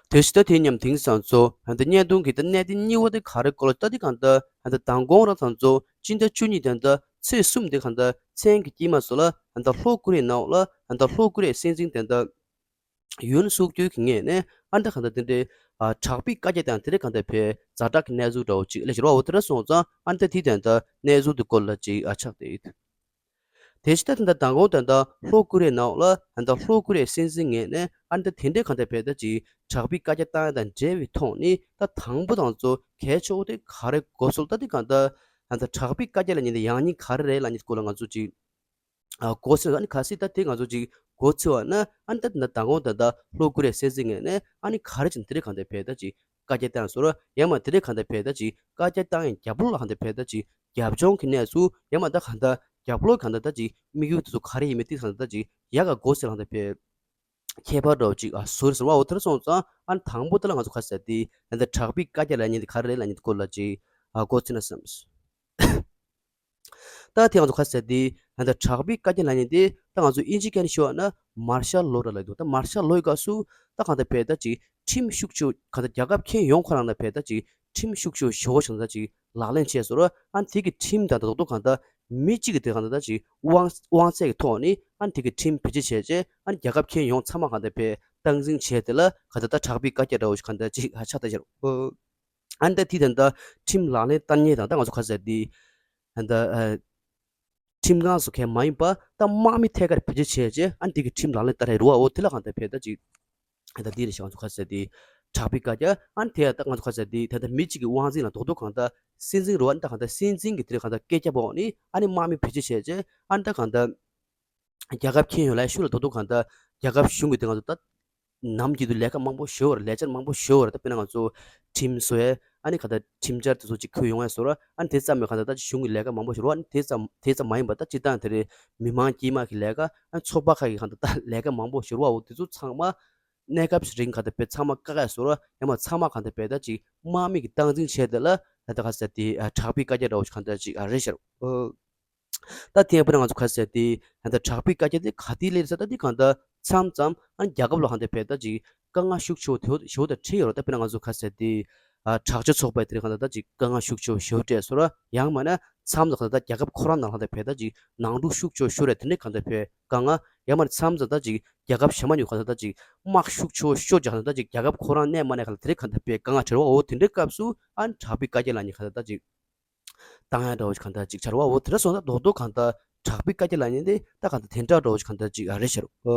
དེ་བཞིན་ད་དེ་མཉམ་དེང་སང་ཚོ་ད་ལྟ་བརྙན་ཐུང་གི་ད་གནད་དོན་གཉིས་པ་དེ་ག་རེ་སྐོར་ལ་ད་དེ་གང་ལྟར་ད་ལྟ་མདང་དགོང་རང་ཚང་ཚོ་སྤྱི་ཟླ་བཅུ་གཉིས་ད་ལྟ་ཚེས་གསུམ་དེ་གང་ལྟར་མཚན་གྱི་དཀྱིལ་མ་སོགས་ལ་ད་ལྟ་ལྷོ་ཀོ་རི་ཡའི་ནང་ལ་ད་ལྟ་ལྷོ་ཀོ་རི་ཡའི་སྲིད་འཛིན་དེ་ད་ཡུན་སུག་ཡོལ་གྱི་ངོས་ནས་ཨ་ནི་ད་གང་ལྟར་དེ་འདྲའི་ཨ་དྲག་པོའི་བཀའ་རྒྱ་དང་དེ་འདྲའི་གང་ལྟར་བའི་ཛ་དྲག་གི་གནས་ཚུལ་འདྲ་བོ་ཅིག་སླེབས་ཤག་རོ། འོ་དེ་འདྲ་སོང་ཙང་ཨ་ནི་ད་དེའི་དོན་དག་གནས་ཚུལ་དེ་སྐོར་ལ་ཅིག་ཨ་ཆགས་བསྡད་ཡོད། དེ་བཞིན་ད་ད་ལྟ་མདང་དགོང་ད་ལྟ་ལྷོ་ཀོ་རི་ཡའི་ནང་ལ་ད་ལྟ་ལྷོ་ཀོ་རི་ཡའི་སྲིད་འཛིན་ངོས་ནས་ཨ་ནི་ད་དེ་འདྲའི་གང་ལྟར་བའི་ད་ཅིག་དྲག་པོའི་བཀའ་རྒྱ་བཏང་ཡ་དང་འབྲེལ་བའི་ཐོག་ནས་ད་དང་པོ་དང་གཙོ་གལ་ཆེ་བོ་དེ་ག་རེ་འགོ་ཚུགས་ད་དེ་གང་ལྟར་ད་ལྟ་དྲག་པོའི་བཀའ་རྒྱ་ལབ་མཁན་དེ་ཡག་ཉེས་ག་རེ་རེད་ལབ་མཁན་དེ་སྐོར་ལ་ང་ཚོ་ཅིག་ཨ་འགོ་ཚུགས། ཨ་ནི་གལ་སྲིད་ད་དེ་ང་ཚོ་ཅིག་འགོ་ཚུགས་པ་ན་ཨ་ནི་ད་ད་ལྟ་མདང་དགོང་ད་ལྟ་ལྷོ་ཀོ་རི་ཡའི་སྲིད་འཛིན་ངོས་ནས་ཨ་ནི་ག་རེ་བྱས་ནས་དེ་འདྲའི་གང་ལྟར་བའི་ད་ཅིག་བཀའ་རྒྱ་བཏང་སོང་ར། ཡང་མ་དེ་འདྲའི་གང་ལྟར་བའི་ད་ཅིག་བཀའ་རྒྱ་བཏང་ཡང་རྒྱབ་ལོགས་ལ་གང་ལྟར་བའི་ད་ཅིག་རྒྱབ་ལྗོངས་ཀྱི་གནས་ཚུལ། ཡང་མ་ད་གང་ལྟར་རྒྱབ་ལོགས་གང་ལྟར་ད་ཅིག་དམིགས་ཡུལ་དེ་ཚོ་ག་རེ་ཡིན་མིན་དེ་གང་ལྟར་ད་ཅིག་ཡག་ག་འགོ་ཚུགས་གང་ལྟར་བའི་ཁྱད་པར་འདྲ་བོ་ཅིག་ཨ་བཟོ་རེད་ཟེར་བ། འོ་དེ་འདྲ་སོང་ཙང་ཨ་ནི་དང་པོ་དེ་ལ་ང་ཚོ་ག་རེ་ཟེར་དེ་ད་ལྟ་དྲག་པོའི་བཀའ་རྒྱ་ལབ་མཁན་དེ་ག་རེ་རེད་ལབ་མཁན་དེ་སྐོར་ལ་ཅིག་ཨ་འགོ་ཚུགས་ན་བསམ། ད་དེ་ང་ཚོ་ག་རེ་ཟེར་དེ་ད་ལྟ་དྲག་པོའི་བཀའ་རྒྱ་ལབ་མཁན་དེ་ད་ང་ཚོ་དབྱིན་ཇིའི་སྐད་ནས་ཞུས་པ་ན་མར་ཤལ་ལོ་འདྲ་ལབ་འདུག་ད་མར་ཤལ་ལོའི་སྐབས་སུ་ད་གང་ལྟར་བའི་ད་ཅིག་ཁྲིམས་ཤུགས་ཆེ་གང་ལྟར་རྒྱལ་ཁབ་ཁྱོན་ཡོངས་ཁོ་རང་ལ་བའི་ད་ཅིག་ཁྲིམས་ཤུགས་ཆེ་ཞེ་པོ་ཞིག་ད་ཅིག་ལག་ལེན་བྱས་སོང་ར། ཨ་ནི་དེ་གི་ཁྲིམས་དང་ད་རྡོག་རྡོག་གང་ལྟར་མི་གཅིག་གི་དེ་གང་ལྟར་ད་ཅིག་དབང་དབང་ཚད་ཀྱི་ཐོག་ནས་ཨ་ནི་དེ་གི་ཁྲིམས་བེད་སྤྱོད་བྱས་རྗེས་ཨ་ནི་རྒྱལ་ཁབ་ཁྱོན་ཡོངས་ཚང་མ་གང་ལྟར་བའི་སྟངས་འཛིན་བྱས་དེ་ལ་གང་ལྟར་ད་དྲག་པོའི་བཀའ་རྒྱ་འདྲ་བོ་ཞིག་གང་ལྟར་ཅིག་ཧ་ཆགས་ད་ཤར། ཨ་ནི་ད་དེ་ད་ལྟ་ཁྲིམས་ལག་ལེན་བསྟར་མཁན་དང་ད་ང་ཚོ་ག་རེ་ཟེར་དེ་ད་ལྟ་ཁྲིམས་ཁང་སོགས་གང་མ་ཡིན་པ་ད་དམག་མི་ཐད་ཀར་བེད་སྤྱོད་བྱས་རྗེས་ཨ་ནི་དེ་གི་ཁྲིམས་ལག་ལེན་བསྟར་ཡ་རེད་བ། འོ་དེ་ལ་གང་ལྟར་བའི་ད་ཅིག་ད་ལྟ་འདི་རེད་ཤག་ང་ཚོ་ག་རེ་ཟེར་དེ་དྲག་པོའི་བཀའ་རྒྱ། ཨ་ནི་དེ་ད་ང་ཚོ་ག་རེ་ཟེར་དེ་ད་ལྟ་མི་གཅིག་གི་དབང་འཛིན་ལ་རྡོག་རྡོག་གང་ལྟར་སྲིད་འཛིན་རེད་བ། ཨ་ནི་ད་གང་ལྟར་སྲིད་འཛིན་གྱི་དེ་གང་ལྟར་སྐད་རྒྱབ་འོག་ནས་ཨ་ནི་དམག་མི་བེད་སྤྱོད་བྱས་རྗེས་ཨ་ནི་ད་གང་ལྟར་རྒྱལ་ཁབ་ཁྱོན་ཡོངས་ལ་ཤུགས་ལ་རྡོག་རྡོག་གང་ལྟར་རྒྱལ་ཁབ་གཞུང་གི་དེ་ང་ཚོ་ད་ནམ་རྒྱུན་དུ་ལས་ཀ་མང་པོ་ཞེ་པོ་རེད། ལས་འཆར་མང་པོ་ཞེ་པོ་རེད། ད་དཔེར་ན་ང་ཚོ་ཁྲིམས་བཟོ་ཡས་ཨ་ནི་གང་ལྟར་ཁྲིམས་འཆར་དེ་ཚོ་ཅིག་ཁུར་ཡོང་ཡས་བཟོ་ར། ཨ་ནི་དེ་ཙམ་མེད་གང་ལྟར་ད་ཅིག་གཞུང་གི་ལས་ཀ་མང་པོ་ཞིག་རོ། ཨ་ནི་དེ་ཙམ་དེ་ཙམ་མ་ཡིན་པ་ད་སྤྱིར་བཏང་དེ་རེད། མི་མང་དཀྱུས་མ་གི་ལས་ཀ། ཨ་ནི་ཚོགས་པ་ཁག་གི་གང་ལྟར་ད་ལས་ཀ་མང་པོ་ཞིག་རོ། འོ་དེ་ཚོ་ཚང་མ་གནས་སྐབས་རིང་གང་ལྟར་བས་ཚང་མ་བཀག་ཡས་བཟོ་ར། ཡང་མ་ཚང་མ་གང་ལྟར་བས་ད་ཅིག་དམག་མི་གི་སྟངས་འཛིན་བྱས་དེ་ལ་ད་ལྟ་ག་ཟེར་དེ་དྲག་པོའི་བཀའ་རྒྱ་འདྲ་བོ་ཞིག་གང་ལྟར་ཅིག་ཨ་རེད་ཤག་རོ། ད་དེ་ཡང་དཔེར་ན་ང་ཚོ་ག་ཟེར་དེ་ད་ལྟ་དྲག་པོའི་བཀའ་རྒྱ་དེ་ག་དུས་སླེབས་ས། ད་དེ་གང་ལྟར་མཚམས་མཚམས་ཨ་ནི་རྒྱལ་ཁབ་ལ་གང་ལྟར་བས་ད་ཅིག་དཀའ་ངལ་ཤུགས་ཆེ་བོ་དེ་ཞེ་པོ་དང་འཕྲད་ཡོད་རེད། ད་དཔེར་ན་ང་ཚོ་ག་ཟེར་དེ་ཨ་དྲག་སྤྱོད་ཚོགས་པའི་དེ་རིང་གང་ལྟར་ད་ཅིག་དཀའ་ངལ་ཤུགས་ཆེ་བོ་ཞེ་པོ་འཕྲད་སོང་ར། ཡང་མིན་ན་མཚམས་ལ་གང་ལྟར་ད་རྒྱལ་ཁབ་ཁོ་རང་ནང་ལ་གང་ལྟར་བས་ད་ཅིག་ནང་འཁྲུག་ཤུགས་ཆེ་བོ་ཤོར་རེད། དེ་འདྲའི་གང་ལྟར་བས་དཀའ་ངལ། ཡང་མིན་ན་མཚམས་ལ་ད་ཅིག་རྒྱལ་ཁབ་གཞན་མ་ཉུང་གང་ལྟར་ད་ཅིག་དམག་ཤུགས་ཆེ་བོ་ཤོར་རྗེས་གང་ལྟར་ད་ཅིག་རྒྱལ་ཁབ་ཁོ་རང་གནས་མ་གནས་གང་ལྟར་དེ་འདྲའི་གང་ལྟར་བས་དཀའ་ངལ་འཕྲད་ར་བ། འོ་དེ་འདྲའི་སྐབས་སུ་ཨ་ནི་དྲག་པོའི་བཀའ་རྒྱ་ལབ་མཁན་གང་ལྟར་ད་ཅིག་བཏང་ཡ་འདྲ་བོ་ཞིག་གང་ལྟར་ཅིག་ཆགས་རེད་བ། འོ་དེ་འདྲ་སོང་ཙང་རྡོག་རྡོག་གང་ལྟར་དྲག་པོའི་བཀའ་རྒྱ་ལབ་མཁན་དེ་ད་གང་ལྟར་དེ་འདྲ་འདྲ་བོ་ཞིག་གང་ལྟར་ཅིག་ཨ་རེད་ཤག་རོ།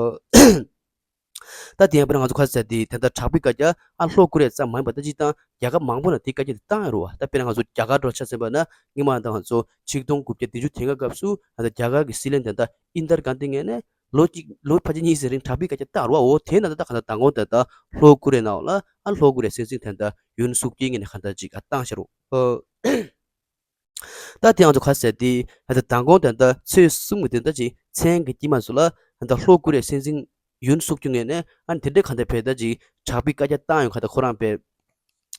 ད་དེ་ཡང་དཔེར་ན་ང་ཚོ་ག་ཟེར་དེ་ད་ལྟ་དྲག་པོའི་བཀའ་རྒྱ་ཨ་ལྷོ་ཀོ་རི་ཡ་ཙམ་མ་ཡིན་པ་ད་སྤྱིར་བཏང་རྒྱལ་ཁབ་མང་པོ་ལ་དེ་བཀའ་རྒྱ་དེ་བཏང་ཡོད་རེད་བ། ད་དཔེར་ན་ང་ཚོ་རྒྱ་གར་འདྲ་ཆ་མཚོན་པ་ན་སྔོན་མ་ད་ང་ཚོ་ཆིག་སྟོང་དགུ་བརྒྱ་བདུན་ཅུ་དོན་ལྔ་སྐབས་སུ་ད་ལྟ་རྒྱ་གར་གྱི་སྲིད་བློན་དེ་ད་ཨིན་དར་གྷན་དྷི་ངོས་ནས་ལོ་གཅིག་ལོ་ཕལ་ཆེར་གཉིས་ཙམ་རིང་དྲག་པོའི་བཀའ་རྒྱ་བཏང་རེད་བ། འོ་དེ་ན་ད་ད་གང་ལྟར་མདང་དགོང་དེ་ད་ལྷོ་ཀོ་རི་ཡའི་ནང་ལ་ཨ་ལྷོ་ཀོ་རི་ཡའི་སྲིད་འཛིན་དེ་ད་ཡུན་སུག་ཡོལ་ངོས་ནས་གང་ལྟར་ཅིག་ཨ་བཏང་བཞག་རེད། ད་དེ་ང་ཚོ་ག་ཟེར་དེ་ད་ལྟ་མདང་དགོང་དེ་ད་ཚེས་གསུམ་གྱི་དེ་ད་ཅིག་མཚན་གྱི་དཀྱིལ་མ་སོགས་ལ་ད་ལྷོ་ཀོ་རི་ཡའི་སྲིད་འཛིན་ཡུན་སུག་ཡོལ་ངོས་ནས་ཨ་ནི་དེ་འདྲའི་གང་ལྟར་བས་ད་ཅིག་དྲག་པོའི་བཀའ་རྒྱ་བཏང་ཡོད་གང་ལྟར་ཁོ་རང་བས་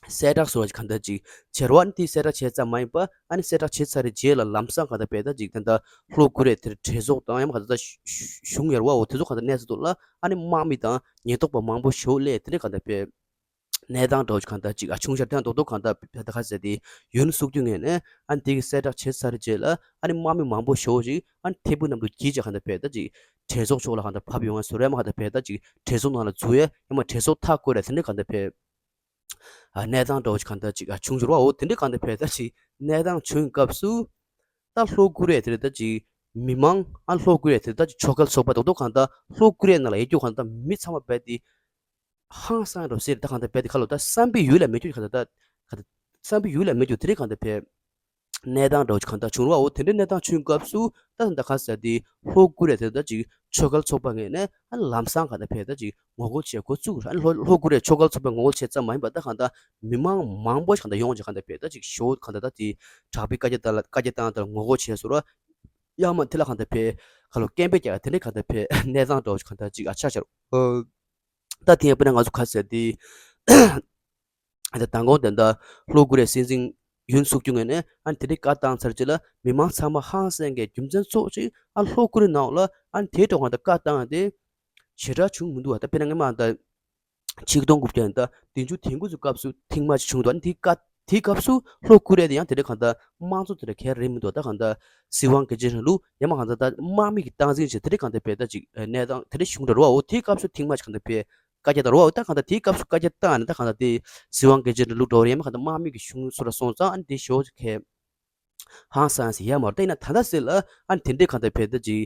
གསལ་བསྒྲགས་སོགས་གང་ལྟར་ཅིག་བྱས་རེད་བ། ཨ་ནི་དེ་གསལ་བསྒྲགས་བྱས་ཙམ་མ་ཡིན་པ་ཨ་ནི་གསལ་བསྒྲགས་བྱས་ཚར་རེད་རྗེས་ལ་ལམ་སང་གང་ལྟར་བས་ད་ཅིག་ད་ལྟ་ལྷོ་ཀོ་རི་ཡ་དེར་གྲོས་ཚོགས་དང་ཡང་མ་གང་ལྟར་གཞུང་ཡོད་རེད་བ། འོ་དེ་ཚོ་གང་ལྟར་གནས་ཚུལ་ཐོག་ལ་ཨ་ནི་དམག་མི་དང་ཉེན་རྟོག་པ་མང་པོ་ཞེ་པོ་སླེབས་དེ་འདྲའི་གང་ལྟར་བས་གནས་སྟངས་འདྲ་བོ་ཅིག་གང་ལྟར་ཅིག་ཨ་བྱུང་ཤར་དེ་ཡང་རྡོག་རྡོག་གང་ལྟར་ད་ལྟ་ག་ཟེར་དེ་ཡུན་སུག་ཡོལ་ངོས་ནས་ཨ་ནི་དེ་གི་གསལ་བསྒྲགས་བྱས་ཚར་རྗེས་ལ་ཨ་ནི་དམག་མི་མང་པོ་ཞེ་པོ་ཅིག་ཨ་ནི་ཐད་འཕུར་གནམ་གྲུ་བརྒྱུད་བྱས་གང་ལྟར་བས་ད་ཅིག་གྲོས་ཚོགས་ཕྱོགས་ལ་གང་ལྟར་བབས་ཡོང་ཡ་བཟོ་རེད། ཡང་མ་གང་ལྟར་བས་ད་ཅིག་གྲོས་ཚོགས་ནང་ལ་འཛུལ་ཡ་ཡང་མ་གྲོས་ཚོགས་མཐའ་བསྐོར་ཡ་དེ་འདྲ་གང་ལྟར་བས་ཨ་གནས་སྟངས་འདྲ་བོ་ཅིག་གང་ལྟར་ཅིག་ཨ་བྱུང་ཡོད་རེད་བ། འོ་དེ་འདྲ་གང་ལྟར་བས་ད་ཅིག་གནས་སྟངས་བྱུང་སྐབས་སུ་ད་ལྷོ་ཀོ་རི་ཡ་དེ་ད་ཅིག་མི་མང་ཨ་ལྷོ་ཀོ་རི་ཡ་དེ་ད་ཅིག་ཆོལ་ཁ་ཚོགས་པ་རྡོག་རྡོག་གང་ལྟར་ལྷོ་ཀོ་རི་ཡ་ནང་ལ་ཡོད་རྒྱུ་གང་ལྟར་མི་ཚང་མ་རྦད་དེ་ཧང་སང་འགྲོ་སྲིད་ད་གང་ལྟར་རྦད་དེ་ཁ་ལོ་ད་བསམ་པའི་ཡུལ་ལ་མེད་རྒྱུ་གང་ལྟར་ད་གང་ལྟར་བསམ་པའི་ཡུལ་ལ་མེད་རྒྱུ་དེ་རིགས་གང་ལྟར་བས་གནས་སྟངས་འདྲ་བོ་ཅིག་གང་ལྟར་བྱུང་རེད་བ། འོ་དེ་འདྲའི་གནས་སྟངས་བྱུང་སྐབས་སུ་ད་ད་ག་ཟེར་དེ་ལྷོ་ཀོ་རི་ཡ་དེ་ད་ཅིག་ཆོལ་ཁ་ཚོགས་པ་ངོས་ནས་ཨ་ལམ་སང་གང་ལྟར་བས་ད་ཅིག་ངོ་རྒོལ་བྱེད་འགོ་བཙུགས་རེད། ཨ་ལྷོ་ལྷོ་ཀོ་རི་ཡ་ཆོལ་ཁ་ཚོགས་པས་ངོ་རྒོལ་བྱས་ཙམ་མ་ཡིན་པ་ད་གང་ལྟར་མི་མང་མང་པོ་ཞིག་གང་ལྟར་ཡོང་བྱས་གང་ལྟར་བས་ད་ཅིག་ཞོ་གང་ལྟར་ད་དེ་དྲག་པོའི་བཀའ་རྒྱ་ད་ལ་བཀའ་རྒྱ་བཏང་ད་ལ་ངོ་རྒོལ་བྱས་སོང་ར། ཡང་མ་དེ་ལ་གང་ལྟར་བས་ཁ་ལོ་སྐད་འབོད་རྒྱག་དེ་འདྲའི་གང་ལྟར་བས་གནས་སྟངས་འདྲ་བོ་ཅིག་གང་ལྟར་ཅིག་ཨ་ཆགས་ཤར། ཨོ། ད་དེ་ཡང་དཔེར་ན་ང་ཚོ་ག་ཟེར་དེ་ད་མདང་དགོང་དེ་འདྲ་ལྷོ་ཀོ་རི་ཡའི་སྲིད་འཛིན་ ཡུན་སུག་ཡུན་ངོས་ནས་ཨ་ནི་དེ་འདྲའི་བཀའ་བཏང་ཚར་རྗེས་ལ་མི་མང་ཚང་མ་ཧང་སངས་ཀྱི་རྒྱུ་མཚན་ཚོགས་ཅིག་ཨ་ལྷོ་ཀོ་རི་ཡའི་ནང་ལ་ཨ་ནི་དེའི་ཐོག་ང་ད་བཀའ་བཏང་དེ་ཞེ་དྲག་བྱུང་མི་འདུག་བ། ད་དཔེར་ན་ངས་མ་ད་ཆིག་སྟོང་དགུ་བརྒྱ་ད་བདུན་ཅུ་དོན་དགུ་ཚོའི་སྐབས་སུ་ཐེངས་མ་ཅིག་བྱུང་འདུག་ཨ་ནི་དེའི་བཀའ་དེའི་སྐབས་སུ་ལྷོ་ཀོ་རི་ཡ་དེ་ཡང་དེ་འདྲའི་གང་ལྟར་དམངས་གཙོ་དེ་འདྲ་ག་རེ་མི་འདུག་ད་གང་ལྟར་སྲིད་དབང་སྒེར་གཅོད་རིང་ལུགས་ཡང་མ་གང་ལྟར་ད་དམག་མི་གི་སྟངས་འཛིན་བྱས་དེ་འདྲའི་གང་ལྟར་བས་ད་ཅིག་གནས་སྟངས་དེ་འདྲ་བྱུང་འདྲ་རོ། འོ་དེའི་སྐབས་སུ་ཐེངས་མ་ཅིག་གང་ལྟར་བས་བཀའ་རྒྱ་ད་རོ། འོ་ད་གང་ལྟར་དེའི་སྐབས་སུ་བཀའ་རྒྱ་བཏང་ནས་ད་གང་ལྟར་དེ་སྲིད་དབང་སྒེར་གཅོད་རིང་ལུགས་འདྲ་བོ་རེད། ཡང་མ་གང་ལྟར་དམག་མི་གི་གཞུང་སོ་ར་སོང་ཙང་ཨ་ནི་དེ་ཞོ་ཅིག་གས་ཧང་སངས་ཟེར་ཡ་མ་རེད། ད་ཡིན་ན་ད་ལྟ་ཟེར་ལ་ཨ་ནི་དེ་འདྲའི་གང་ལྟར་བས་ད་ཅིག་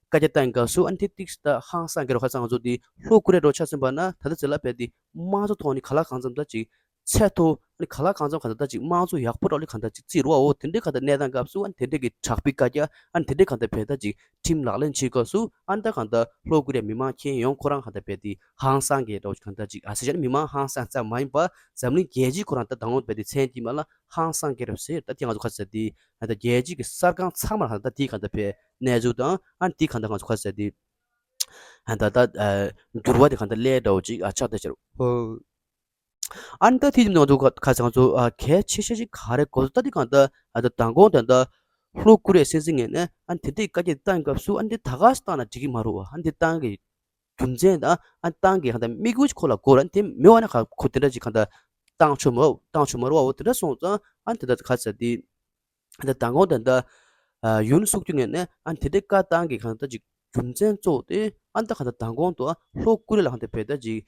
བཀའ་རྒྱ་བཏང་སྐབས་སུ་ཨ་ནི་དེ་ཏིག་ད་ཧང་སངས་ཀྱི་རོ། ཁ་སང་ང་ཚོ་དེ་ལྷོ་ཀོ་རི་ཡ་འདྲ་བོ་ཆ་མཚོན་པ་ན་ད་ལྟ་ཟེར་ལ་བས་དེ་དམངས་གཙོ་ཐོག་ནས་ག་ལ་གང་འཚམ་ད་ཅིག་ཚད་མཐོ། ཨ་ནི་ག་ལ་གང་འཚམ་གང་ལྟར་ད་ཅིག་དམངས་གཙོ་ཡག་པོ་རོགས་ལས་གང་ལྟར་ཅིག་བརྩི་རོགས། འོ་དེ་འདྲའི་གང་ལྟར་གནས་སྟངས་སྐབས་སུ་ཨ་ནི་དེ་འདྲའི་གི་དྲག་པོའི་བཀའ་རྒྱ་ཨ་ནི་དེ་འདྲའི་གང་ལྟར་བས་ད་ཅིག་ཁྲིམས་ལག་ལེན་བྱེད་སྐབས་སུ་ཨ་ནི་ད་གང་ལྟར་ལྷོ་ཀོ་རི་ཡ་མི་མང་ཁྱེད་ཡོང་ཁོ་རང་གང་ལྟར་བས་དེ་ཧང་སངས་ཀྱི་རོགས་གང་ལྟར་ཅིག་ཨ་ཟེར་བྱས་ནས་མི་མང་ཧང་སངས་ཙམ་མ་ཡིན་པ་འཛམ་གླིང་རྒྱལ་སྤྱིའི་ཁོ་རང་ད་དང་པོ་བས་དེ་མཚན་དེ་མ་ལ་ཧང་སངས་ཀྱི་རོགས་ཟེར། ད་དེ་ང་ཚོ་ཁ་ཟེར་དེ་ད་རྒྱལ་སྤྱི་གི་གསར་ཁང་ཚང་མར་གང་ལྟར་དེ་གང་ལྟར་བས་གནས་ཚུལ་དང་ཨ་ནི་དེ་གང་ལྟར་ང་ཚོ་ཁ་ཟེར་དེ་ད་ད་འགྱུར་བ་དེ་གང་ལྟར་སླེབས་འདྲ་བོ་ཅིག་ཨ་ཆགས་བསྡད་ཤག་རོ། ཨ་ནི་ད་དེ་ནང་དུ་ཁ་ཁ་སང་ཚོ་ཨ་གལ་ཆེ་ཤོས་ཤིག་ག་རེ་གོ་ད་དེ་གང་ལྟར་ཨ་ད་མདང་དགོང་ད་ལྟ་ལྷོ་ཀོ་རི་ཡའི་སྲིད་འཛིན་ངོས་ནས་ཨ་ནི་དེ་འདྲའི་བཀའ་རྒྱ་བཏང་སྐབས་སུ་ཨ་ནི་དེ་ད་ག་སེ་བཏང་ན་འགྲིག་གི་མ་རེད་བ། ཨ་ནི་དེ་བཏང་གི་རྒྱུ་མཚན་དང་ཨ་ནི་བཏང་གི་གང་ལྟར་དམིགས་ཡུལ་ཁོ་ལ་གོ་ར་ཨ་ནི་དེ་མི་བ་ན་ཁ་ཁོ་དེ་འདྲ་ཅིག་གང་ལྟར་བཏང་ཆོག་མ་རེད། བཏང་ཆོག་མ་རེད་བ། འོ་དེ་འདྲ་སོང་ཙང་ཨ་ནི་དེ་ད་ག་ཟེར་དེ། ད་མདང་དགོང་ད་ལྟ་ཡུན་སུག་ཡུན་ངོས་ནས་ཨ་ནི་དེ་འདྲའི་བཀའ་བཏང་གི་གང་ལྟར་ཅིག་རྒྱུ་མཚན་གཙོ་བོ་དེ་ཨ་ནི་ད་གང་ལྟར་མདང་དགོང་དུ་ལྷོ་ཀོ་རི་ཡ་ལ་གང་ལྟར་བས་ད་ཅིག་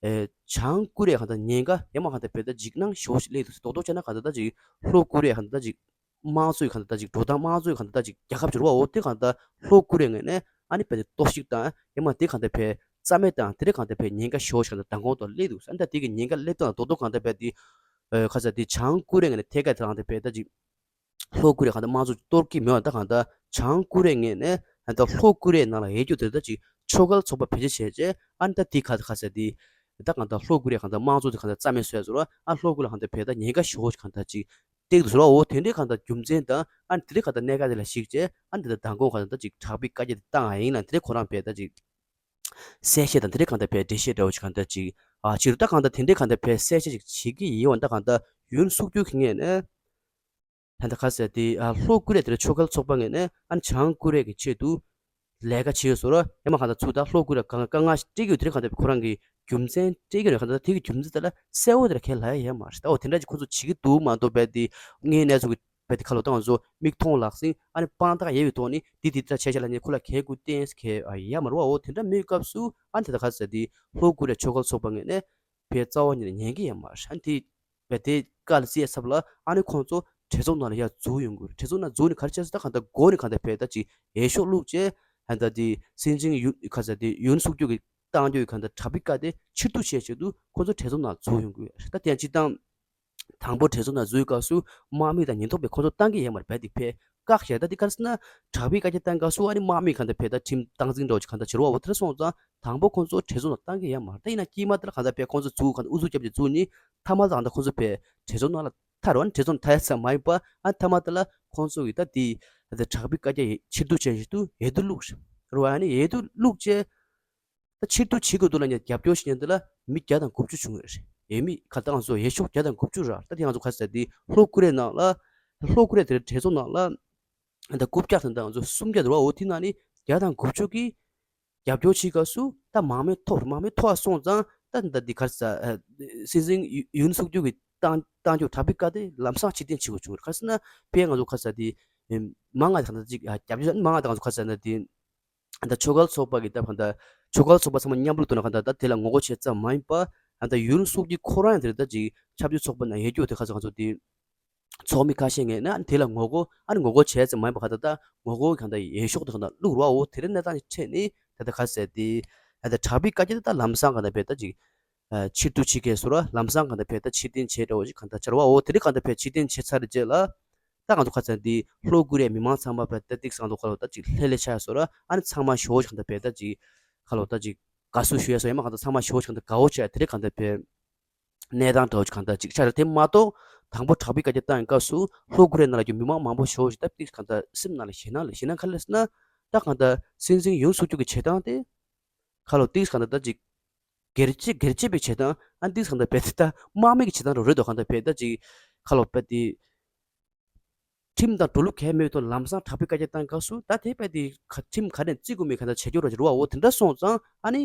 བྱང་ཀོ་རི་ཡ་གང་ལྟར་ཉེན་ཁ་ཡང་མ་གང་ལྟར་བས་ད་འཇིགས་སྣང་ཞེ་པོ་ཞིག་སླེབས་འདུག་ཟེར། རྡོག་རྡོག་བྱས་ན་གང་ལྟར་ད་ཅིག་ལྷོ་ཀོ་རི་ཡ་གང་ལྟར་ད་ཅིག་དམངས་གཙོའི་གང་ལྟར་ད་ཅིག་འགྲོ་སྟངས་དམངས་གཙོའི་གང་ལྟར་ད་ཅིག་རྒྱལ་ཁབ་ཅིག་རེད་བ། འོ་དེ་གང་ལྟར་ལྷོ་ཀོ་རི་ཡ་ངོས་ནས་ཨ་ནི་བས་ད་གཏོར་བཤིག་དང་ཡང་མ་དེ་གང་ལྟར་བས་རྩ་མེད་དང་དེ་འདྲའི་གང་ལྟར་བས་ཉེན་ཁ་ཞེ་པོ་ཞིག་གང་ལྟར་མདང་དགོང་དུ་སླེབས་འདུག་ཟེར། ཨ་ནི་ད་དེ་གི་ཉེན་ཁ་སླེབས་སྟངས་རྡོག་རྡོག་གང་ལྟར་བས་དེ་ཁ་ཟེར་དེ་བྱང་ཀོ་རི་ཡ་ངོས་ནས་ཐད་ཀར་དེ་གང་ལྟར་བས་ད་ཅིག་ལྷོ་ཀོ་རི་ཡ་གང་ལྟར་དམངས་གཙོ་གཏོར་གྱི་མེད་པ། ད་གང་ལྟར་བྱང་ཀོ་རི་ཡ་ངོས་ནས་ད་ལྷོ་ཀོ་རི་ཡའི་ནང་ལ་ཡོད་རྒྱུ་དེ་ད་ཅིག་ཆོལ་ཁ་ཚོགས་པ་བེད་སྤྱོད་བྱས་རྗེས་ཨ་ནི་ད་དེ་ག་ག་ཟེར་དེ་ད་གང་ལྟར་ལྷོ་ཀོ་རི་ཡ་གང་ལྟར་དམངས་གཙོ་དེ་གང་ལྟར་རྩ་མེད་བཟོས་ཟེར་བ། ཨ་ལྷོ་ཀོ་རི་ཡ་གང་ལྟར་བས་ད་ཉེན་ཁ་ཞེ་པོ་གང་ལྟར་ཅིག་སྟེར་འདུག་ཟེར་བ། འོ་དེ་འདྲའི་གང་ལྟར་རྒྱུ་མཚན་དང་ཨ་ནི་དེ་འདྲའི་གང་ལྟར་གནད་འགག་དེ་ལ་གཞིགས་རྗེས་ཨ་ནི་དེ་ད་མདང་དགོང་གང་ལྟར་ད་ཅིག་དྲག་པོའི་བཀའ་རྒྱ་དེ་བཏང་ཡ་ཡིན་ལ་དེ་འདྲའི་ཁོ་རང་བས་ད་ཅིག་གསལ་བཤད་དང་དེ་འདྲའི་གང་ལྟར་བས་འགྲེལ་བཤད་འདྲ་བོ་ཅིག་གང་ལྟར་ཅིག་ཨ་ཕྱིར་ད་གང་ལྟར་དེ་འདྲའི་གང་ལྟར་བས་གསལ་བཤད་ཅིག་བྱེད་ཀྱི་ཡིན་བ། ད་གང་ལྟར་ཡུན་སུག་ཡུན་གྱི་ངོས་ནས། ད་ལྟ་ག་ཟེར་དེ་ཨ་ལྷོ་ཀོ་རི་ཡ་དེར་ཆོལ་ཁ་ཚོགས་པ་ངོས་ནས་ཨ་ནི་བྱང་ཀོ་རི་ཡ་གི་ཆེད་དུ་ལས་ཀ་བྱེད་ཡོད་ཟེར་རོ། ཡང་མ་གང་ལྟར་ཚུར་ད་ལྷོ་ཀོ་རི་ཡ་གང་དཀའ་ངལ་ཞིག་སྤྲད་ཀྱི་ཡོད་དེ་རིང་གང་ལྟར་ཁོ་རང་གི་རྒྱུ་མཚན་སྤྲད་ཀྱི་ཡོད་གང་ལྟར་དེ་གི་རྒྱུ་མཚན་དེ་ལ་གསལ་བོ་དེ་ལ་ཁས་ལེན་ཡ་ཡོད་མ་རེད། ད་འོ་དེ་འདྲ་ཅིག་ཁོ་ཚོ་བྱེད་ཀྱི་འདུག་མ་གཏོགས་རྦད་དེ་དངོས་གནས་ཚུལ་གྱི་རྦད་དེ་ཁ་ལོ་བཏང་བ་ཚོ་མིག་མཐོང་ལག་ཟིན་ཨ་ནི་དཔང་རྟགས་ཡོད་པའི་ཐོག་ནས་འདི་འདི་ལྟར་བྱས་བྱས་ལ་ནི་ཁོ་ལ་གལ་དགུ་བསྟན་ཟེར་མཁན་ཡ་མ་རེད་བ། འོ་དེ་འདྲ་མེད་སྐབས་སུ་ཨ་ནི་དེ་ད་ག་ཟེར་དེ་ལྷོ་ཀོ་རི་ཡ་ཆོལ་ཁ་ཚོགས་པ་ངོས་ནས་བས་རྩ་བ་ཉིད་ནས་ཉན་གྱི་ཡོད་མ་རེད། ཨ་ནི་དེ་བས་དེ་བཀའ་ལ་བརྩི་ཡས་ཚབ་ལ་ཨ་ནི་ཁོང་ཚོ་གྲོས་ཚོགས་ནང་ལ་ཡར་འཛུལ་ཡོང་དགོས་རེད། གྲོས་ཚོགས་ནང་འཛུལ་ནས་ག་རེ་བྱས་སོང་ད་གང་ལྟར་མགོ་ནས་གང་ལྟར་བས་ད་ཅིག་འོས་ཤོག་བླུགས་བྱས་ཨ་ད་དེ་སྲིད་འཛིན་ཡུན་ག་ཟེར་དེ་ཡུན་སུག་ཡུན་གྱི་བཏང་རྒྱུ་ཡི་གང་ལྟར་དྲག་པོའི་བཀའ་དེ་ཕྱིར་བསྡུ་བྱེད་ཆེད་དུ་ཁོང་ཚོ་གྲོས་ཚོགས་ནང་འཛུལ་ཡོང་དགོས་རེད། ད་དེ་ཡང་སྤྱིར་བཏང་དང་པོ་གྲོས་ཚོགས་ནང་འཛུལ་བའི་སྐབས་སུ་དམག་མི་དང་ཉེན་རྟོག་པས་ཁོང་ཚོ་བཏང་གི་ཡོད་མ་རེད། རྦད་དེ་ཕར་བཀག་བཞག་ད་དེ་ག་རེ་ཟེར་ན་དྲག་པོའི་བཀའ་རྒྱ་བཏང་སྐབས་སུ་ཨ་ནི་དམག་མི་གང་ལྟར་བས་ད་ཁྲིམས་སྟངས་འཛིན་འདྲ་བོ་ཅིག་གང་ལྟར་བྱེད་རོགས་འོ་དེ་འདྲ་སོང་ཙང་དང་པོ་ཁོང་ཚོ་གྲོས་ཚོགས་ནང་བཏང་གི་ཡོད་མ་རེད། ད་ཡིན་ན་དཀྱིལ་མ་དེ་ལ་གང་ལྟར་བས་ཁོང་ཚོ་འཛུལ་གང་ལྟར་ཨུ་ཚུགས་རྒྱབ་ཀྱི་འཛུལ་ནི་མཐའ་མ་ལ་གང་ལྟར་ཁོང་ཚོ་བས་གྲོས་ཚོགས་ནང་ལ་ཐར་རོ། ཨ་ནི་གྲོས་ཚོགས་ནང་ཐར་ཡ་ཙམ་མ་ཡིན་པ་ཨ་མཐའ་མ་དེ་ལ་ཁོང་ཚོ་གིས་ད་དེ་ད་དྲག་པོའི་བཀའ་རྒྱ་ཕྱིར་བསྡུ་བྱས་བཞིན་དུ་འོས་བསྡུ་བླུགས་རོ། ཨ་ནི་འོས་བསྡུ་བླུགས་བྱས། ད་ཕྱིར་བསྡུ་བྱེད་དགོས་འདུག་ལབ་ནས་རྒྱབ་སྐྱོར་བྱེད་མཁན་དེ་ལ་མི་བརྒྱ་དང་དགུ་བཅུ་བྱུང་ཡོད་རེད། འོས་མི་ག་ད་ང་ཚོ་འོས་ཤོག་བརྒྱ་དང་དགུ་བཅུ་རག་ད་དེ་ང་ཚོ་ག་ཟེར་དེ་ལྷོ་ཀོ་རི་ཡ་ནང་ལ་ལྷོ་ཀོ་རི་ཡ་དེ་གྲོས་ཚོགས་ནང་ལ་ད་རྐུབ་བཀྱག་དང་ད་ང་ཚོ་སུམ་བརྒྱ་དེ་རེད་བ། འོ་དེ་ནང་ནས་བརྒྱ་དང་དགུ་བཅུ་གིས་རྒྱབ་སྐྱོར་བྱེད་སྐབས་སུ་ད་མང་མོས་ཐོབ་མང་མོས་ཐོབ་པ་སོང་ཙང་ད་ད་འདི་ག་ཟེར་སྲིད་འཛིན་ཡུན་སུག་ཡུན་གྱི་བཏང་བཏང་རྒྱུ་དྲག་པོའི་བཀའ་དེ་ལམ་སང་ཕྱིར་འཐེན་བྱེད་དགོས་བྱུང་རེད། ག་ཟེར་ན་དཔེ་ང་ཚོ་ག་ཟེར་དེ་མང་ང་དང་ད་ཅིག་རྒྱབ་སྐྱོར་མང་ང་དང་ང་ཚོ་ག་ཟེར་ན་དེ། ད་ཆོལ་ཁ་ཚོགས་པ་གི་ད་གང་ལྟར་ཆོལ་ཁ་ཚོགས་པ་ཚང་མ་མཉམ་རུབ་ཐོག་ནས་གང་ལྟར་ད་དེ་ལ་ངོ་རྒོལ་བྱས་ཙམ་མ་ཡིན་པ་གང་ལྟར་ཡུན་སུག་གི་ཁོ་རང་ཡང་དེ་ལ་ད་ཅིག་ཆབ་སྲིད་ཚོགས་པ་ནང་ཡོད་རྒྱུ་དེ་ཁ་ཚ་ཁ་ཚོ་དེ་ཚོགས་མི་ཁ་ཤས་ངས་ན་དེ་ལ་ངོ་རྒོལ་ཨ་ནི་ངོ་རྒོལ་བྱས་ཙམ་མ་ཡིན་པ་གང་ལྟར་ད་ངོ་རྒོལ་གང་ལྟར་འོས་ཤོག་དེ་གང་ལྟར་བླུགས་རོགས། འོ་དེ་རིང་གནས་སྟངས་ཀྱི་ཁྲོད་ནས་ད་ལྟ་ག་ཟེར་དེ་ད་ལྟ་དྲག་པོའི་བཀའ་རྒྱ་དེ་ད་ལམ་སང་གང་ལྟར་བས་ད་ཅིག་ཕྱིར་བསྡུ་བྱེད་མཁན་ཚོ་ལ་ལམ་སང་གང་ལྟར་བས་ད་ཕྱིར་འཐེན་བྱས་འདྲ་བོ་ཅིག་གང་ལྟར་བྱ་ར་བ། འོ་དེ་རིང་གང་ལྟར་བས་ཕྱིར་འཐེན་བྱས་ཚར་རྗེས་ལ། ད་ང་ཚོ་ཁ་ཚ་འདི་ལྷོ་ཀོ་རི་ཡའི་མི་མང་ཚང་མ་བས་ད་ཏིག་སང་དུ་ཁ་ལོ་ད་ཅིག་ལྷེ་ལྷེ་ཆགས་སོ་ར། ཨ་ནི་ཚང་མ་ཞོ་ཞིག་གང་ལྟར་བས་ད་ཅིག་ཁ་ལོ་ད་ཅིག་དགའ་བསུ་ཞུ་ཡ་སོ་ཡ་མ་གང་ལྟར་ཚང་མ་ཞོ་ཞིག་གང་ལྟར་དགའ་བོ་བྱས་དེ་རིང་གང་ལྟར་བས་གནས་སྟངས་འདྲ་བོ་ཅིག་གང་ལྟར་ཅིག་ཆགས་རེད། དེ་མ་གཏོགས་དང་པོ་དྲག་པོའི་བཀའ་རྒྱ་བཏང་ཡོང་སྐབས་སུ་ལྷོ་ཀོ་རི་ཡ་ནང་ལ་རྒྱུ་མི་མང་མང་པོ་ཞོ་ཞིག་ད་ཏིག་གང་ལྟར་སེམས་ནང་ལ་ཞེད་སྣང་ལ་ཞེད་སྣང་ག་ལ་ཟེར་ན། ད་གང་ལྟར་སྲིད་འཛིན་ཡུན་སུག་ཡུན་གྱི་བྱེད་སྟངས་དེ་ཁ་ལོ་ཏིག་གང་ལྟར་ད་ཅིག་སྒེར་གཅེས་སྒེར་གཅེས་པའི་བྱེད་སྟངས་ཨ་ཏིག་གང་ལྟར་བས་ད་དམག་མི་གི་བྱེད་སྟངས་རོ་རེད་དོ། གང་ལྟར་བས་ད་ཅིག་ཁ་ལོ་བས་དེ་ ཁྲིམས་དང་འགྲོ་ལུགས་གལ་མེད་དུ་ལམ་སང་དྲག་པོའི་བཀའ་རྒྱ་བཏང་སྐབས་སུ་ད་དེ་བས་དེ་ཁ་ཁྲིམས་ག་ནས་བརྩི་དགོས་མེད་ག་འདྲ་བྱེད་རྒྱུ་རོ་རོ་བ་འོ་དེ་འདྲ་སོང་ཙང་ཨ་ནི།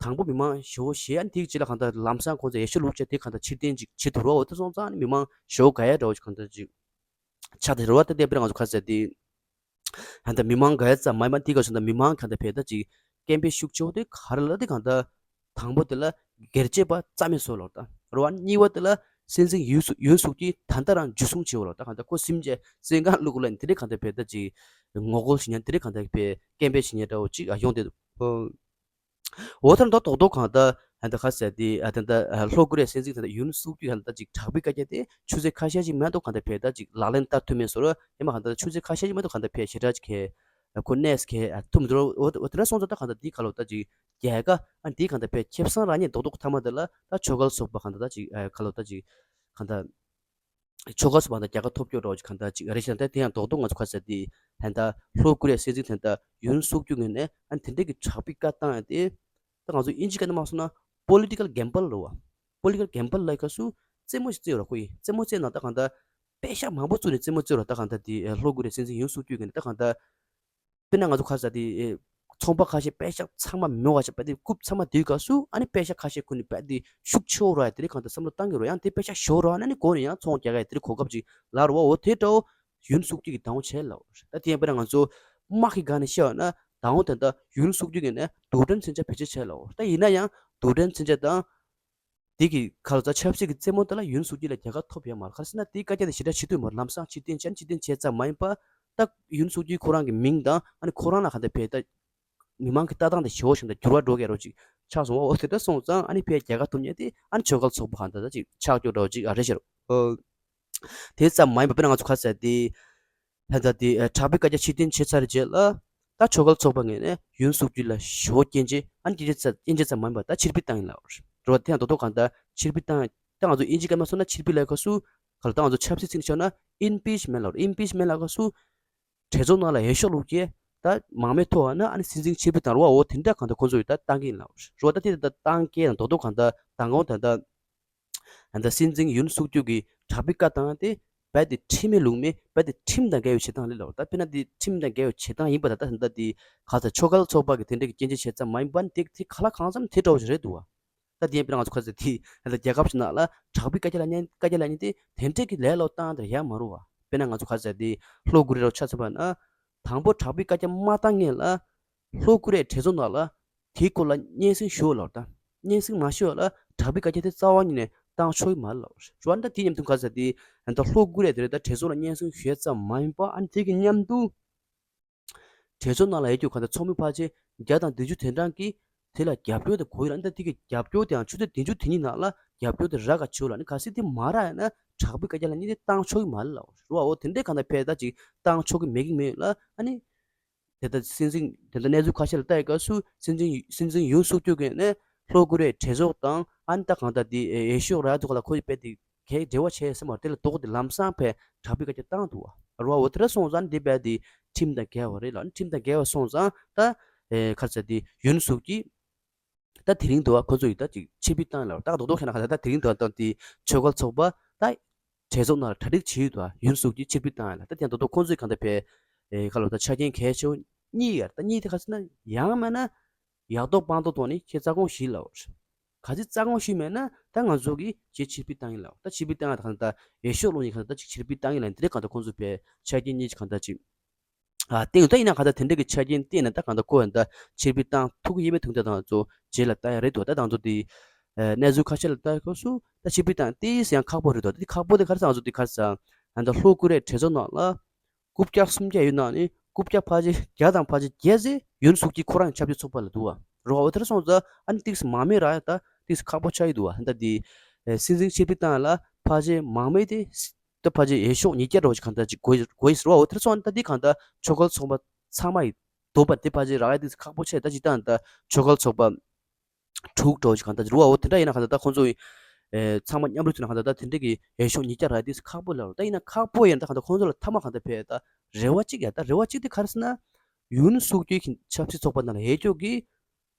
དང་པོ་མི་མང་ཞེ་བོ་ཞེ་ཨ་ནི་དེའི་རྗེས་ལ་གང་ལྟར་ལམ་སང་ཁོང་ཚོ་ཡེ་ཤུ་ལུགས་བྱས་དེ་གང་ལྟར་ཕྱིར་འཐེན་ཅིག་བྱེད་ཐུབ་རོ་འོ་དེ་སོང་ཙང་ཨ་ནི་མི་མང་ཞེ་བོ་ག་ཡ་འདྲ་བོ་ཞིག་གང་ལྟར་ཅིག་ཆགས་དེ་རོ་བ་དེ་བསྟན་པའི་ང་ཚོ་ཁ་ཟེར་དེ། ད་ལྟ་མི་མང་ག་ཡ་ཙམ་མ་ཡིན་པ་དེ་ག་སོང་ད་མི་མང་གང་ལྟར་བས་ད་ཅིག་སྐད་འབོད་ཤུགས་ཆེ་བོ་དེ་ག་རེ་ལ་དེ་གང་ལྟར། དང་པོ་དེ་ལ་སྒེར་གཅེས་པ་རྩ་མེད་བཟོ་ལོ་ད་རོ་བ་གཉིས་པ་དེ་ལ་སྲིད་འཛིན་ཡུན་སུ་ཡུན་སུག་གིས་ད་ལྟ་རང་འཇུ་བཟུང་བྱེད་འོ་ལོ་ད་གང་ལྟར་ཁོ་སེམས་ཅན་བཙོན་ཁང་བླུག་ལ་དེ་རེད་གང་ལྟར་བས་ད་ཅིག་ངོ་རྒོལ་བྱེད་ཉན་དེ་རེད་གང་ལྟར་བས་སྐད་འབོད་བྱེད་ཉན་འདྲ་བོ་ཅིག་ཡོང་དེ་འདུག་འོ་ཐར་མདོ་རྡོག་རྡོག་གང་ལྟར་ཨ་ད་ཁ་ཟེར་དེ་ཨ་ད་ད་ལྷོ་ཀོ་རི་ཡ་སྲིད་འཛིན་ད་ལྟ་ཡུན་སུག་གི་གང་ལྟར་ཅིག་དྲག་པོའི་བཀའ་རྒྱ་དེ་ཆུ་ཚོད་ཁ་ཤས་ཅིག་མ་གཏོགས་གང་ལྟར་བས་ད་ཅིག་ལག་ལེན་བསྟར་ཐུབ་མེད་བཟོ་ར་ཡང་མ་གང་ལྟར་ཆུ་ཚོད་ཁ་ཤས་ཅིག་མ་གཏོགས་གང་ལྟར་བས་ཞེ་དྲག་ཅིག་གས་ཁོ་གནས་གས་ཐུབ་མི་འདུག་འོ་འོ་དེ་འདྲ་སོང་ཙང་ད་གང་ལྟར་འདི་ག་ལོ་ད་ཅིག་རྒྱལ་ཁ་ཨ་འདི་གང་ལྟར་བས་ཁེ་བཟང་རག་ཉེ་རྡོག་རྡོག་ཐ་མ་དེ་ལ་ད་ཆོལ་ཁ་ཚོགས་པ་གང་ལྟར་ད་ཅིག་ག་ལོ་ད་ཅིག་གང་ལྟར། ཆོལ་ཁ་ཚོགས་པ་དང་རྒྱལ་ཁ་ཐོབ་སྐྱོ་འདྲ་བོ་ཅིག་གང་ལྟར་ཅིག་རེད་ཤག་ད་དེ་ཡང་རྡོག་རྡོག་ང་ཚོ་ཁ་ཟེར་དེ་ད་ལྟ་ལྷོ་ཀོ་རི་ཡ་སྲིད་འཛིན་ད་ལྟ་ཡུན་སུག་གྱུ་ངོས་ནས་ཨ་དེ་འདྲས་ཀྱི་དྲག་པོའི་བཀའ་བཏང་ཡ་དེ་ད་ང་ཚོ་དབྱིན་ཇི་སྐད་ནས་མ་སོང་ན་པོ་ལི་ཊི་ཀལ་གེམ་བལ་རེད་བ། པོ་ལི་ཊི་ཀལ་གེམ་བལ་ལབ་སྐབས་སུ་རྩེད་མོ་ཞིག་རྩེ་ཡོད་ར་ཁོ་ཡིས་རྩེད་མོ་རྩེ་ན་ད་གང་ལྟར་པེ་ཤག་མང་པོ་བཙུགས་ནས་རྩེད་མོ་རྩེ་ཡོད་ར་ད་གང་ལྟར་དེ་ལྷོ་ཀོ་རི་ཡ་སྲིད་འཛིན་ཡུན་སུག་གྱུ་ངོས་ནས་ད་གང་ལྟར། དཔེར་ན་ང་ཚོ་ཁ་ས་དེ་ཚོང་པ་ཁ་ཤས་པད་ཤག་ཚང་མ་མེད་པ་ཞིག་པད་དེ་རྐུབ་ཚང་མ་དེའི་སྐབས་སུ་ཨ་ནི་པད་ཤག་ཁ་ཤས་ཁོ་ནི་པད་དེ་ཤུགས་ཆེ་བོ་ར་ཡ་དེ་རིགས་གང་ལྟར་བསམ་བློ་བཏང་གི་རོ་ཡང་དེ་པད་ཤག་ཞོ་ར་ཨ་ནི་གོ་ནི་ཡང་ཚོང་རྒྱག་ག་ཡ་དེ་རིགས་གོ་སྐབས་ཅིག་ལ་རོ་བ་འོ་དེ་འདྲ་བོ་ཡུན་སུག་གྱུ་གི་དང་བོ་བྱས་ལ་འོ་ད་དེ་ཡང་དཔེར་ན་ང་ཚོ་དམག་གི་སྒང་ནས་བཤད་པ་ན་དང་བོ་དེ་འདྲ་ཡུན་སུག་གྱུ་གི་ནས་རྡུལ་ཕྲན་མཚོན་ཆ་བེད་སྤྱོད་བྱས་ལ་འོ་ད་ཡིན་ན་ཡང་རྡུལ་ཕྲན་མཚོན་ཆ་དང་། དེ་གི་ཁ་ལོ་ཙཱ་ཆབ་སྲིད་ཀྱི་རྩེད་མོ་དེ་ལ་ཡུན་སུག་གྱུ་ལ་རྒྱལ་ཁ་ཐོབ་ཡོད་མ་རེད། ག་རེ་ཟེར་ན་དེའི་བཀའ་རྒྱ་དེ་ཞེ་དྲག་བྱེད་ཐུབ་མ་རེད། ལམ་སང་ཕྱིར་འཐེན་བྱས་ཕྱིར་འཐེན་བྱས་ཙམ་མ་ཡིན་པ་ད་ཡུན་སུག་གྱུ་ཁོ་རང་གི་མིང་དང་ཨ་ནི་ཁོ་རང་ལ་ག་འདྲ་བས་ད་མི་མང་གི་ལྟ་སྟངས་དེ་ཞེ་བོ་ཞིག་ད་འགྱུར་བ་འགྲོ་གི་རོ་ཅིག་ཆགས་སོང་བ། འོ་དེ་འདྲ་སོང་ཙང་ཨ་ནི་ཕའི་རྒྱལ་ཁ་ཐོབ་མཁན་དེ་ཨ་ནི་ཆོལ་ཁ་ཚོགས་པ་ག་འདྲ་ད་ཅིག་ཆགས་རྒྱུ་འདྲ་བོ་ཅིག་ཨ་རེད་ཤག་རོ། དེ་ཙམ་མ་ཡིན་པ་དཔེར་ན་ང་ཚོ་ཁ་ཟེར་དེ། ད་ལྟ་དེ་དྲག་པོའི་བཀའ་རྒྱ་ཕྱིར་འཐེན་བྱས་ཚར་རྗེས་ལ་ད་ཆོལ་ཁ་ཚོགས་པ་ངོས་ནས་ཡུན་སུག་གྱུ་ལ་ཞོ་སྐྱེན་ཆེ་ཨ་ནི་སྐྱེན་ཆེ་ཙམ་སྐྱེན་ཆེ་ཙམ་མ་ཡིན་པ་ད་ཕྱིར་འབུད་བཏང་ཡིན་ལ་རོ་དེ་ཡང་རྡོག་རྡོག་གང་ལྟར་ཕྱིར་འབུད་བཏང་ད་ང་ཚོ་དབྱིན་ཇི་སྐད་མ་སོང་ན་ཕྱིར་འབུད་ལ་ཁ་སུ་ག་ལ་ད་ང་ཚོ་ཆབ་སྲིད་ཚིག་ནས་ཤོད་ན་ཨིམ་པིཆ་མེན་ལ་རོ་ཨིམ་པིཆ་མེན་ལ་ཁ་སུ་གྲོས་ཚོགས་ནང་ལ་འོས་ཤོག་བླུགས་རྗེས་ད་མང་མོས་ཐོབ་པ་ན་ཨ་ནི་སྲིད་འཛིན་ཕྱིར་འབུད་བཏང་རོ་བ་འོ་དེ་འདྲ་གང་ལྟར་ཁོང་ཚོ་ཡིས་ད་བཏང་གི་ཡིན་ལ་རོ་ད་དེ་ད་བཏང་གི་ཡང་རྡོག་རྡོག་གང་ལྟར་ད་གང་ད་ད། ད་ལྟ་སྲིད་འཛིན་ཡུན་སུག་གྱུ་གིས་དྲག་པོའི་བཀའ་བཏང་སྟེ་རྦད་དེ་ཁྲིམས་མེད་ལུགས་མེད་རྦད་དེ་ཁྲིམས་དང་འགལ་བའི་བྱེད་སྟངས་རེད་ལབ། ད་དཔེར་ན་འདི་ཁྲིམས་དང་འགལ་བའི་བྱེད་སྟངས་ཡིན་པ་ད་ལྟ་ད་ལྟ་འདི་ག་ཚ་ཆོལ་ཁ་ཚོགས་པ་གི་དེ་འདྲ་གི་སྐྱོན་བརྗོད་བྱེད་ཙམ་མ་ཡིན་པ་འདི་དེ་ག་ལ་གང་འཚམ་དེ་འདྲ་བོ་ཞིག་རེད་འདུག་བ། ད་དེ་ཡིན་དཔེར་ན་ང་ཚོ་ག་ཚ་དེ་ད་ལྟ་རྒྱལ་ཁབ་ཞིག་ནང་ལ་དྲག་པོའི་བཀའ་རྒྱ་ལ་ཉན་བཀའ་རྒྱ་ལ་ཉན་ཏེ་དེ་འདྲ་གི་ལས་སློག་བཏང་དེ་ཡག་མ་རུང་བ། དཔེར་ན་ང་ཚོ་ག་ཚ་དེ་ལྷོ་ཀོ་རི་ཡ་ལ་ཆ་མཚོན་པ་ན། དང་པོ་དྲག་པོའི་བཀའ་རྒྱ་མ་བཏང་སྔོན་ལ། ལྷོ་ཀོ་རི་ཡའི་གྲོས་ཚོགས་ནང་ལ། དེའི་སྐོར་ལ་སྙན་སེང་ཞུ་བ་ལབ་ད། སྙན་སེང་མ་ཞུ་བ་ལ་དྲག་པོའི་བཀའ་རྒྱ་དེ་རྩ་བ་ཉིད་ནས་བཏང་ཆོག་གི་མ་རེད་ལབ། རེད་བ། ད་དེའི་མཉམ་དུ་ག་ཟེར་དེ། ད་ལྷོ་ཀོ་རི་ཡ་དེ་རེད་ད་གྲོས་ཚོགས་ལ་སྙན་སེང་ཞུ་ཡ་ཙམ་མ་ཡིན་པ་ཨ་ནི་དེ་གི་མཉམ་དུ། གྲོས་ཚོགས་ནང་ལ་ཡོད་རྒྱུ་ག་ད་ཚོགས་མི་ཕལ་ཆེར་བརྒྱ་དང་བདུན་ཅུ་དོན་གྲངས་ཀྱིས་དེ་ལ་རྒྱབ་སྐྱོར་དེ་དགོས་ཡོད་ལ་ཨ་ནི་ད་དེ་གི་རྒྱབ་སྐྱོར་དེའང་ཆུ་ཚོད་བདུན་ཅུ་དེ་གཉིས་ནང་ལ་རྒྱབ་སྐྱོར་དེ་རག་ག་ཆོག་ལ་ཨ་ནི་གལ་སྲིད་དེ་མ་རག་ཡ་ན་དྲག་པོའི་བཀའ་རྒྱ་ལ་ནི་དེ་བཏང་ཆོག་གི་མ་རེད་ལབ། རེད་བ། འོ་དེ་འདྲའི་ག་ད་ཕལ་ད་ཅིག་བཏང་ཆོག་གི་མེད་གི་མེད་ལ་ཨ་ནི། དེ་ལྟར་སྲིད་འཛིན་དེ་ལྟར་གནས་ཚུལ་ཁ་ཤས་ལ་ལྟ་ཡི་སྐབས་སུ་སྲིད་འཛིན་སྲིད་འཛིན་ཡུན་སུག་ཅུ་གིས་ནས་ལྷོ་ཀོ་རི་ཡའི་གྲོས་ཚོགས་དང་ཨ་ནི་ད་གང་ལྟར་དེ་འོས་ཤོག་རག་འདུག་ག་ལ་ཁོ་ཡི་དཔེ་དེ་གས་འབྲེལ་བ་བྱས་ཟེར་མ་དེ་ལ་དོགས་དེ་ལམ་སང་ཕའི་དྲག་པོའི་བཀའ་རྒྱ་བཏང་འདུག་བ། རེད་བ། འོ་དེ་འདྲ་སོང་ཙང་དེ་དཔེ་དེ་ཁྲིམས་དང་འགལ་བ་རེད་ལ་ཁྲིམས་དང་འགལ་བ་སོང་ཙང་ད་ཁ་ཚ་དེ་ཡུན་སུག་གིས་ད་དེ་རིང་འདུག་བ་ཁོ་ཚོ་ཡི་ད་ཅིག་ཕྱིར་འབུད་བཏང་ལ་ད་དོགས་དོགས་ཁྱེད་ན་ག་ད་ད་དེ་རིང་འདུག་ད་དེ་ཆོལ་ཁ་ཚོགས་པ་ད། གྲོས་ཚོགས་ནང་ལ་གྲ་སྒྲིག་བྱེད་ཡོད་དོ་ཡུན་སུག་ཅིག་ཕྱིར་འབུད་བཏང་ཡ་ལ་ད་དེ་ད་དུང་ཁོང་ཚོས་གང་ལྟར་བས་ཁ་ལོ་ད་ཆ་རྐྱེན་གལ་ཆེ་བོ་གཉིས་ཡོད་ད་གཉིས་དེ་ག་ཟེར་ན་ཡང་མེད་ན་ཡག་ཐོག་སྤང་ཐོག་ཐོག་ནས་ཁྱེད་རྩ་དགོངས་ཞུས་ལ་འོར་ག་ཚོད་རྩ་དགོངས་ཞུས་མེད་ན་ད་ང་ཚོ་གིས་ཁྱེད་ཕྱིར་འབུད་བཏང་ཡིན་ལ་ད་ཕྱིར་འབུད་བཏང་ཡ་ད་གང་ལྟར་འོས་ཤོག་བླུགས་ཡིན་གང་ལྟར་ཅིག་ཕྱིར་འབུད་བཏང་ཡིན་ལ་འདི་འདྲའི་གང་ལྟར་ཁོང་ཚོས་བས་ཆ་རྐྱེན་གཉིས་ཅིག་གང་ལྟར་ཅིག་ཨ་བསྟན་ཡོད་ད་ཡིན་ན་གང་ལྟར་དེ་འདྲ་གི་ཆ་རྐྱེན་བསྟན་ནས་ད་གང་ལྟར་ཁོ་ཡང་ད་ཕྱིར་འབུད་བཏང་ཐུབ་ཀྱི་ཡིན་མིན་ཐུག་ད་དང་ཚོ་རྗེས་ལ་ལྟ་ཡ་རེད་དོ་ད་དང་ཚོ་དེ་གནས་ཚུལ་ཁ་ཤས་ལ་ལྟ་སྐབས་སུ་ད་ཕྱིར་འབུད་བཏང་ཏིས་ཡང་ཁག་པོ་རེད་དོ་དེ་ཁག་པོ་དེ་ག་རེ་ཟེར་ང་ཚོ་དེ་ག་རེ་ཟེར་ཨ་ད་ལྷོ་ཀོ་རི་ཡའི་གྲོས་ཚོགས་ནང་ལ་རྐུབ་བཀྱག་སུམ་བརྒྱ་ཡོད་ནང་ནས་རྐུབ་བཀྱག་ཕལ་ཆེར་བརྒྱ་དང་ཕལ་ཆེར་བརྒྱད་ཙམ་ཡུན་སུག་ཅིག་ཁོ་རང་ཆབ་སྲིད་ཚོགས་པ་ལ་འདུག་བ་རོ་བ་འོ་དེར་སོང་ཙང་ཨ་ནི་ཏིས་མང་མོས་རག་ཡ་ད་ཏིས་ཁག་པོ་ཆགས་ཡི་འདུག་བ་ད་དེ་སྲིད་འཛིན་ཕྱིར་འབུད་བཏང་ཡ་ལ་ཕལ་ཆེར་མང་མོས་དེ། ད་ཕལ་ཆེར་འོས་ཤོག་ཉིས་བརྒྱ་འདྲ་བོ་ཞིག་གང་ལྟར་ཅིག་དགོས་དགོས་ཡིན་ཟེར་བ་འོ་དེར་སོང་ད་འདི་གང་ལྟར་ཆོལ་ཁ་ཚོགས་པ་ཚང་མ་ཡི་འདོད་པ་དེ་ཕལ་ཆེར་རག་ཡ་དེ་ཁག་པོ་ཆེ་ད་ཅིག་ད་ད་ཆོལ་ཁ་ཚོགས་པ་དྲུག་འདྲ་བོ་ཞིག་གང་ལྟར་རུ་བ་འོ་དེ་འདྲ་ཡིན་ན་གང་ལྟར་ད་ཁོང་ཚོ་ཡི་ཚང་མ་མཉམ་རུབ་བྱས་ན་གང་ལྟར་ད་དེ་འདྲ་གི་འོས་ཤོག་ཉིས་བརྒྱ་རག་ཡ་དེ་ཁག་པོ་ལ་ད་ཡིན་ན་ཁག་པོ་ཡིན་ད་གང་ལྟར་ཁོང་ཚོ་ལ་མཐའ་མ་གང་ལྟར་ཕེ་ད་རེ་བ་གཅིག་ཡ་ད་རེ་བ་གཅིག་དེ་ག་རེ་ཟེར་ན་ཡུན་སུག་ཅུའི་ཆབ་སྲིད་ཚོགས་པ་ནང་ལ་འོས་ཤོག་གི་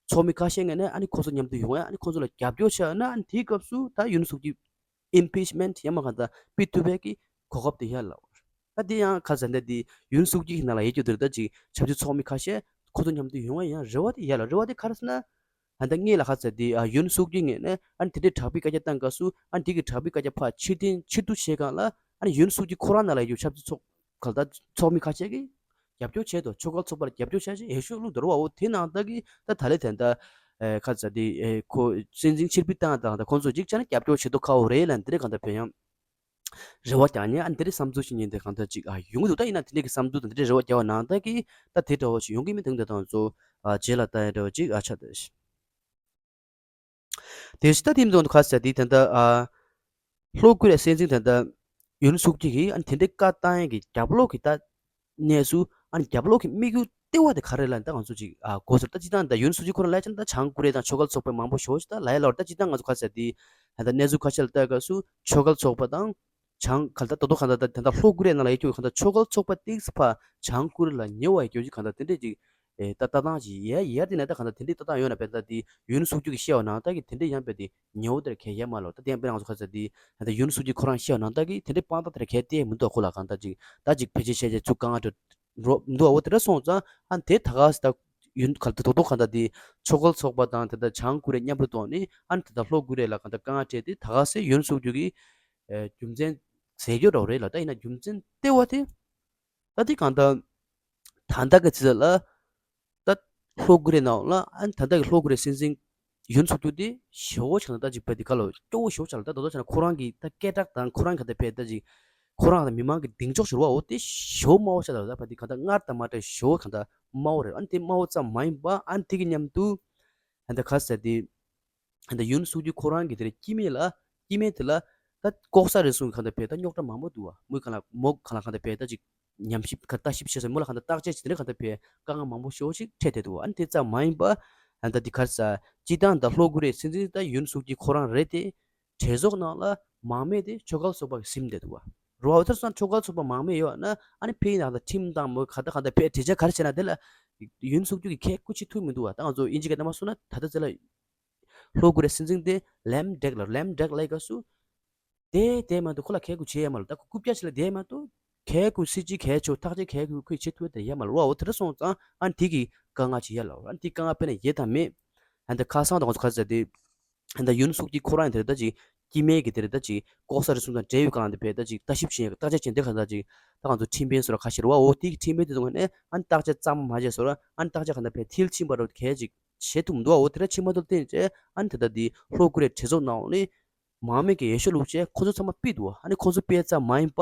ཚོགས་མི་ཁ་ཤས་ངོས་ནས་ཨ་ནི་ཁོ་ཚོ་མཉམ་དུ་ཡོང་ཡ་ཨ་ནི་ཁོ་ཚོ་ལ་རྒྱབ་སྐྱོར་བྱས་ཡ་ན་ཨ་ནི་དེའི་སྐབས་སུ་ད་ཡུན་སུག་ཅུ་ཨིམ་པིཆ་མེན་ཊི་ཡང་མ་གང་ལྟར་ཕུད་ཐུབ་པའི་གི་གོ་སྐབས་དེ་ཡར་ལ་འོར། ད་དེ་ཡང་ཁ་ཟེར་འདི་དེ་ཡུན་སུག་ཅི་གི་ནང་ལ་ཡོད་རྒྱུ་དེ་རེད། ད་ཅིག་ཆབ་སྲིད་ཚོགས་མི་ཁ་ཤས་ཁོ་ཚོ་མཉམ་དུ་ཡོང་བ་ཡང་རེ་བ་དེ་ཡོད་ལ། རེ་བ་དེ་ག་རེ་ཟེར་ན། ཨ་ད་ངེད་ལ་ཁ་ཟེར་དེ་ཨ་ཡུན་སུག་ཅི་ངེད་ནས་ཨ་ནི་དེ་འདྲའི་དྲག་པོའི་བཀའ་རྒྱ་བཏང་སྐབས་སུ་ཨ་ནི་དེ་གི་དྲག་པོའི་བཀའ་རྒྱ་ཕར་ཕྱིར་འཐེན་ཕྱིར་བསྡུ་བྱེད་སྒང་ལ་ཨ་ནི་ཡུན་སུག་ཅི་ཁོ་རང་ནང་ལ་ཡོད་ཆབ་སྲིད་ཚོགས་ག་ད་ཚོགས་མི་ཁ་ཤས་ཀྱིས་རྒྱབ་སྐྱོར་བྱས་འདུག་ཆོལ་ཁ་ཚོགས་པ་ལ་རྒྱབ་སྐྱོར་བྱས་ཤིང་འོས་ཤོག་བླུགས་འདུག་ར་བ། འོ་དེ་ནང་ད་གི་ད་ད་ལེ་དེ་འདྲ་ཨེ་ཁ་ཟེར་དེ་ཨེ་ཁོ་སྲིད་འཛིན་ཕྱིར་འབུད་བཏང་དང་ད་ཁོང་ཚོ་ཅིག་བྱས་ན་རྒྱབ་སྐྱོར་བྱེད་མདོག་ཁ་པོ་རེད་ལབ་འདི་རེད། གང་ལྟར་བས་ཡང་རེ་བ་རྒྱག་ཉན་ཨ་འདི་རེད་བསམ་ཚུལ་ཞིག་ཉན་དེ་གང་ལྟར་ཅིག་ཨ་ཡོང་གི་འདུག་ད་ཡིན་ན་དེ་འདྲའི་གི་བསམ་ཚུལ་དང་འདི་འདྲའི་རེ་བ་རྒྱག་པ་ནང་ད་གི་ད་དེ་འདྲ་བོ་ཞིག་ཡོང་གི་མི་འདུག་ད་དང་ཚོ་ཨ་རྗེས་ལ་ད་ཡ་འདྲ་བོ་ཅིག་ཨ་ཆ་ད་ཞིག་དེ་ཕྱི་ད་དེ་མི་འདུག་ཁ་ཟེར་དེ་དེ་འདྲ་ཨ། ལྷོ་ཀོ་རི་ཡའི་སྲིད་འཛིན་དེ་འདྲ་ཡུན་སུག་ཅི་གིས་ཨ་ནི་དེ་འདྲའི་བཀའ་བཏང་ཡས་ཀྱི་རྒྱབ་ལོགས་ཀྱི་ད་གནས་ཚུལ་ཨ་ནི་རྒྱབ་ལོགས་ཀྱི་དམིགས་ཡུལ་ལྟེ་བ་དེ་ག་རེ་ལབ་ན་ད་ང་ཚོ་ཅིག་ཨ་གོ་ཟེར་ད་སྤྱིར་བཏང་ད་ཡུན་སུག་ཅི་ཁོ་རང་ལབ་ཙང་ད་བྱང་ཀོ་རི་ཡ་དང་ཆོལ་ཁ་ཚོགས་པ་མང་པོ་ཞེ་པོ་ཅིག་ད་ལབ་ཡ་ལབ་རེད། ད་སྤྱིར་བཏང་ང་ཚོ་ག་ཟེར་དེ་ད་གནས་ཚུལ་ཁ་ཤས་ལ་ལྟ་སྐབས་སུ་ཆོལ་ཁ་ཚོགས་པ་དང་བྱང་ག་ད་ད་དོ་ག་ད་ད་ད་ལྷོ་ཀོ་རི་ཡ་ནང་ལ་ཡོད་ཀྱོག་ག་ད་ཆོལ་ཁ་ཚོགས་པ་ཏིག་ཙམ་ཕར་བྱང་ཀོ་རི་ཡ་ལ་ཉེ་བ་ཡོད་ཀྱོག་ཅིག་ག་ད་དེ་འདྲས་ཅིག་ཨེ་ད་ལྟ་སྟངས་ཅིག་ཡ་ཡ་དེ་ནས་ད་གང་ལྟར་དེ་འདྲའི་ལྟ་སྟངས་ཡོད་ན་བས་ད་དེ་ཡུན་སུག་ཅི་གིས་བཤད་པ་ནང་ལྟར་གྱི་དེ་འདྲའི་ཡང་བས་དེ་ཉེ་བོ་དེར་གལ་ཡ་མ་ལོ། ད་དེ་ཡང་དཔེར་ན་ང་ཚོ་ཁ་ཟེར་དེ་ད་ཡུན་སུག་ཅི་ཁོ་རང་བཤད་པ་ནང་ལྟར་གྱི་དེ་འདྲའི་དཔང་རྟགས་དེར་གལ་ཏེ་མི་འདུག་ཁོ་ལ་གང་ལྟར་ཅིག་ད་ཅིག་ཕལ་ཆེར་བཤད་བྱས་ཚུགས་གང་འགྲོ་འགྲོ་འདུག་འོ་དེ་འདྲ་སོང་ཙང་ཨ་དེ་ད་ག་ཟེ་ད་ཡུན་ག་ད་དོ་དོ་གང་ལྟར་དེ་ཆོལ་ཁ་ཚོགས་པ་དང་དེ་ད་བྱང་ཀོ་རི་ཡ་མཉམ་རུབ་ཐོག་ནས་ཨ་དེ་ད་ལྷོ་ཀོ་རི་ཡ་ལ་གང་ལྟར་དཀའ་ངལ་འཕྲད་དེ་ད་ག་ཟེ་ཡུན་སུག་ཅི་གིས་ཨེ་རྒྱུ་མཚན་ཟེར་རྒྱུ་འདྲ་བོ་རེད་ལ། ད་ཡིན་ན་རྒྱུ་མཚན་ལྟེ་བ་དེ་ད་དེ་གང་ལྟར་ད་ལྟ་གི་ཚེ་ལ་ད་ལྷོ་ཀོ་རི་ཡའི་ནང་ལ་ཨ་ནི་ད་ལྟ་གི་ལྷོ་ཀོ་རི་ཡའི་སྲིད་འཛིན་ཡུན་སུག་ཅི་དེ་ཞེ་པོ་ཅིག་ད་ལྟ་ཅིག་བས་དེ་ག་ལ་སྐྱོ་བོ་ཞེ་པོ་ཆགས་ལ། ད་དོ་དོ་ཆ་ན་ཁོ་རང་གི་ད་སྐད་གྲགས་དང་ཁོ་རང་གི་ད་བས་ད་ཅིག་ཁོ་རང་དང་མི་མང་གི་གདེང་འཇོག་ཞུ་བ་འོ་དེ་ཞེ་པོ་དམའ་བོ་ཆགས་ལ། ད་བས་དེ་ག་ད་སྔར་དང་མ་འདྲ་ཞེ་པོ་ག་ད་དམའ་བོ་རེད། ཨ་ནི་དེ་དམའ་བོ་ཙམ་མ་ཡིན་པ་ཨ་ནི་དེ་གི་མཉམ་དུ་ཨ་ད་ག་ཟེར་དེ། ད་ཡུན་སུག་ཅི་ཁོ་རང་གི་དེར་སྐྱེ་དམན་ལ་སྐྱེ་དམན་དེ་ལ་ད་ལྐོག་ཟ་རུལ་སུངས་གང་ལྟར་བས་ད་རྙོག་དྲ་མང་པོ་འདུག་བ། མོ་གང་ལ་མོ་གང་ལ་གང་ལྟར་བས་ད་ཅིག་ཉམས་ཞིབ་ག་ལྟ་ཞིབ་བྱས་ཟེར་མོ་ལ་གང་ལྟར་བརྟག་དཔྱད་བྱས་དེ་གང་ལྟར་བས་དཀའ་ངལ་མང་པོ་ཞེ་པོ་ཅིག་འཕྲད་བསྡད་འདུག་བ། ཨ་ནི་དེ་ཙམ་མ་ཡིན་པ་ཨ་ད་འདི་ག་རེ་ཟ་སྤྱིར་བཏང་ད་ལྷོ་ཀོ་རི་ཡའི་སྲིད་འཛིན་ད་ཡུན་སུག་ཅི་ཁོ་རང་རེད་དེ་གྲོས་ཚོགས་ནང་ལ་མང་མོས་དེ་ཆོལ་ཁ་ཚོགས་པ་གིས་ཟིན་བསྡད་འདུག་བ། རོ་ཨ་ཐར་སོང་ཆོལ་ཁ་ཚོགས་པ་མང་མོས་ཡོད་ན་ཨ་ནི་ཕེ་ཡིན་ན་ད་ཁྲིམས་དང་མོ་ག་ད་གང་ལྟར་བས་གྲོས་འཆར་ག་རེ་བྱས་ན་དེ་ལ་ཡུན་སུག་ཅི་གིས་ཁས་ཁུ་བྱེད་ཐུབ་མི་འདུག་བ། ད་ང་ཚོ་དབྱིན་ཇི་སྐད་ནང་མ་སོང་ན་ད་ལྟ་ཚེ་ལ་ལྷོ་ཀོ་རི་ཡའི་སྲིད་འཛིན་དེ་ལེམ་ཌག་ལ་ལེམ་ཌག་ལབ་སྐབས་སུ་དེ་དེ་མ་གཏོགས་ཁོ་ལ་གལ་དགོས་བྱེད་ཡ་མ་ལ། ད་ཁོ་རྐུབ་བཀྱག་ཞིག་ལ་དེ་མ་གཏོགས་གལ་དགོས་སྲིད་ཇུས་གལ་ཆེ་ཐག་གཅོད་གལ་དགོས་ཁོས་བྱེད་ཐུབ་ཡ་དེ་ཡ་མ་ལ། རོ་ཨ་དེ་འདྲ་སོང་ཙང་ཨ་ནི་དེ་གི་དཀའ་ངལ་ཅིག་ཡ་ལ། ཨ་ནི་དེ་དཀའ་ངལ་དཔེར་ན་ཡེ་དང་མེད་ཨ་ནི་ད་ཁ་སང་དང་ང་ཚོ་ག་རེ་ཟེར་དེ་ཨ་ནི་ད་ཡུན་སུག་ཅི་ཁོ་རང་དེ་རེད་ད་ཅིག་སྐྱེ་དམན་གྱི་དེ་རེད་ད་ཅིག་ལྐོག་ཟ་རུལ་སུངས་དང་འབྲེལ་ཡོད་གང་དེ་བས་ད་ཅིག་ལྟ་ཞིབ་བྱེད་བརྟག་དཔྱད་བྱེད་འདི་གང་ད་ཅིག་ད་ང་ཚོ་ཁྲིམས་དཔོན་སོ་ར་ཁ་ཤས་རེད་བ། འོ་དེ་གི་ཁྲིམས་དཔོན་དེ་ཚོ་ངོས་ནས་ཨ་ནི་བརྟག་དཔྱད་གཙང་མ་མ་བྱས་སོ་ར་ཨ་ནི་བརྟག་དཔྱད་གང་ད་བས་མཐིལ་ཕྱིན་པ་རུ་གལ་ཅིག་བྱེད་ཐུབ་མི་འདུག་བ། འོ་དེ་འདྲ་ཕྱིན་མ་ཐུབ་བརྟེན་བྱས་ཨ་ནི་ད་ལྟ་འདི་ལྷོ་ཀོ་རི་ཡའི་གྲོས་ཚོགས་ནང་ནས་མང་མོས་ཀྱི་འོས་ཤོག་བླུགས་བྱས་ཁོ་ཚོ་ཚང་མ་ཕུད་འདུག་བ། ཨ་ནི་ཁོ་ཚོ་ཕུད་ཙམ་མ་ཡིན་པ་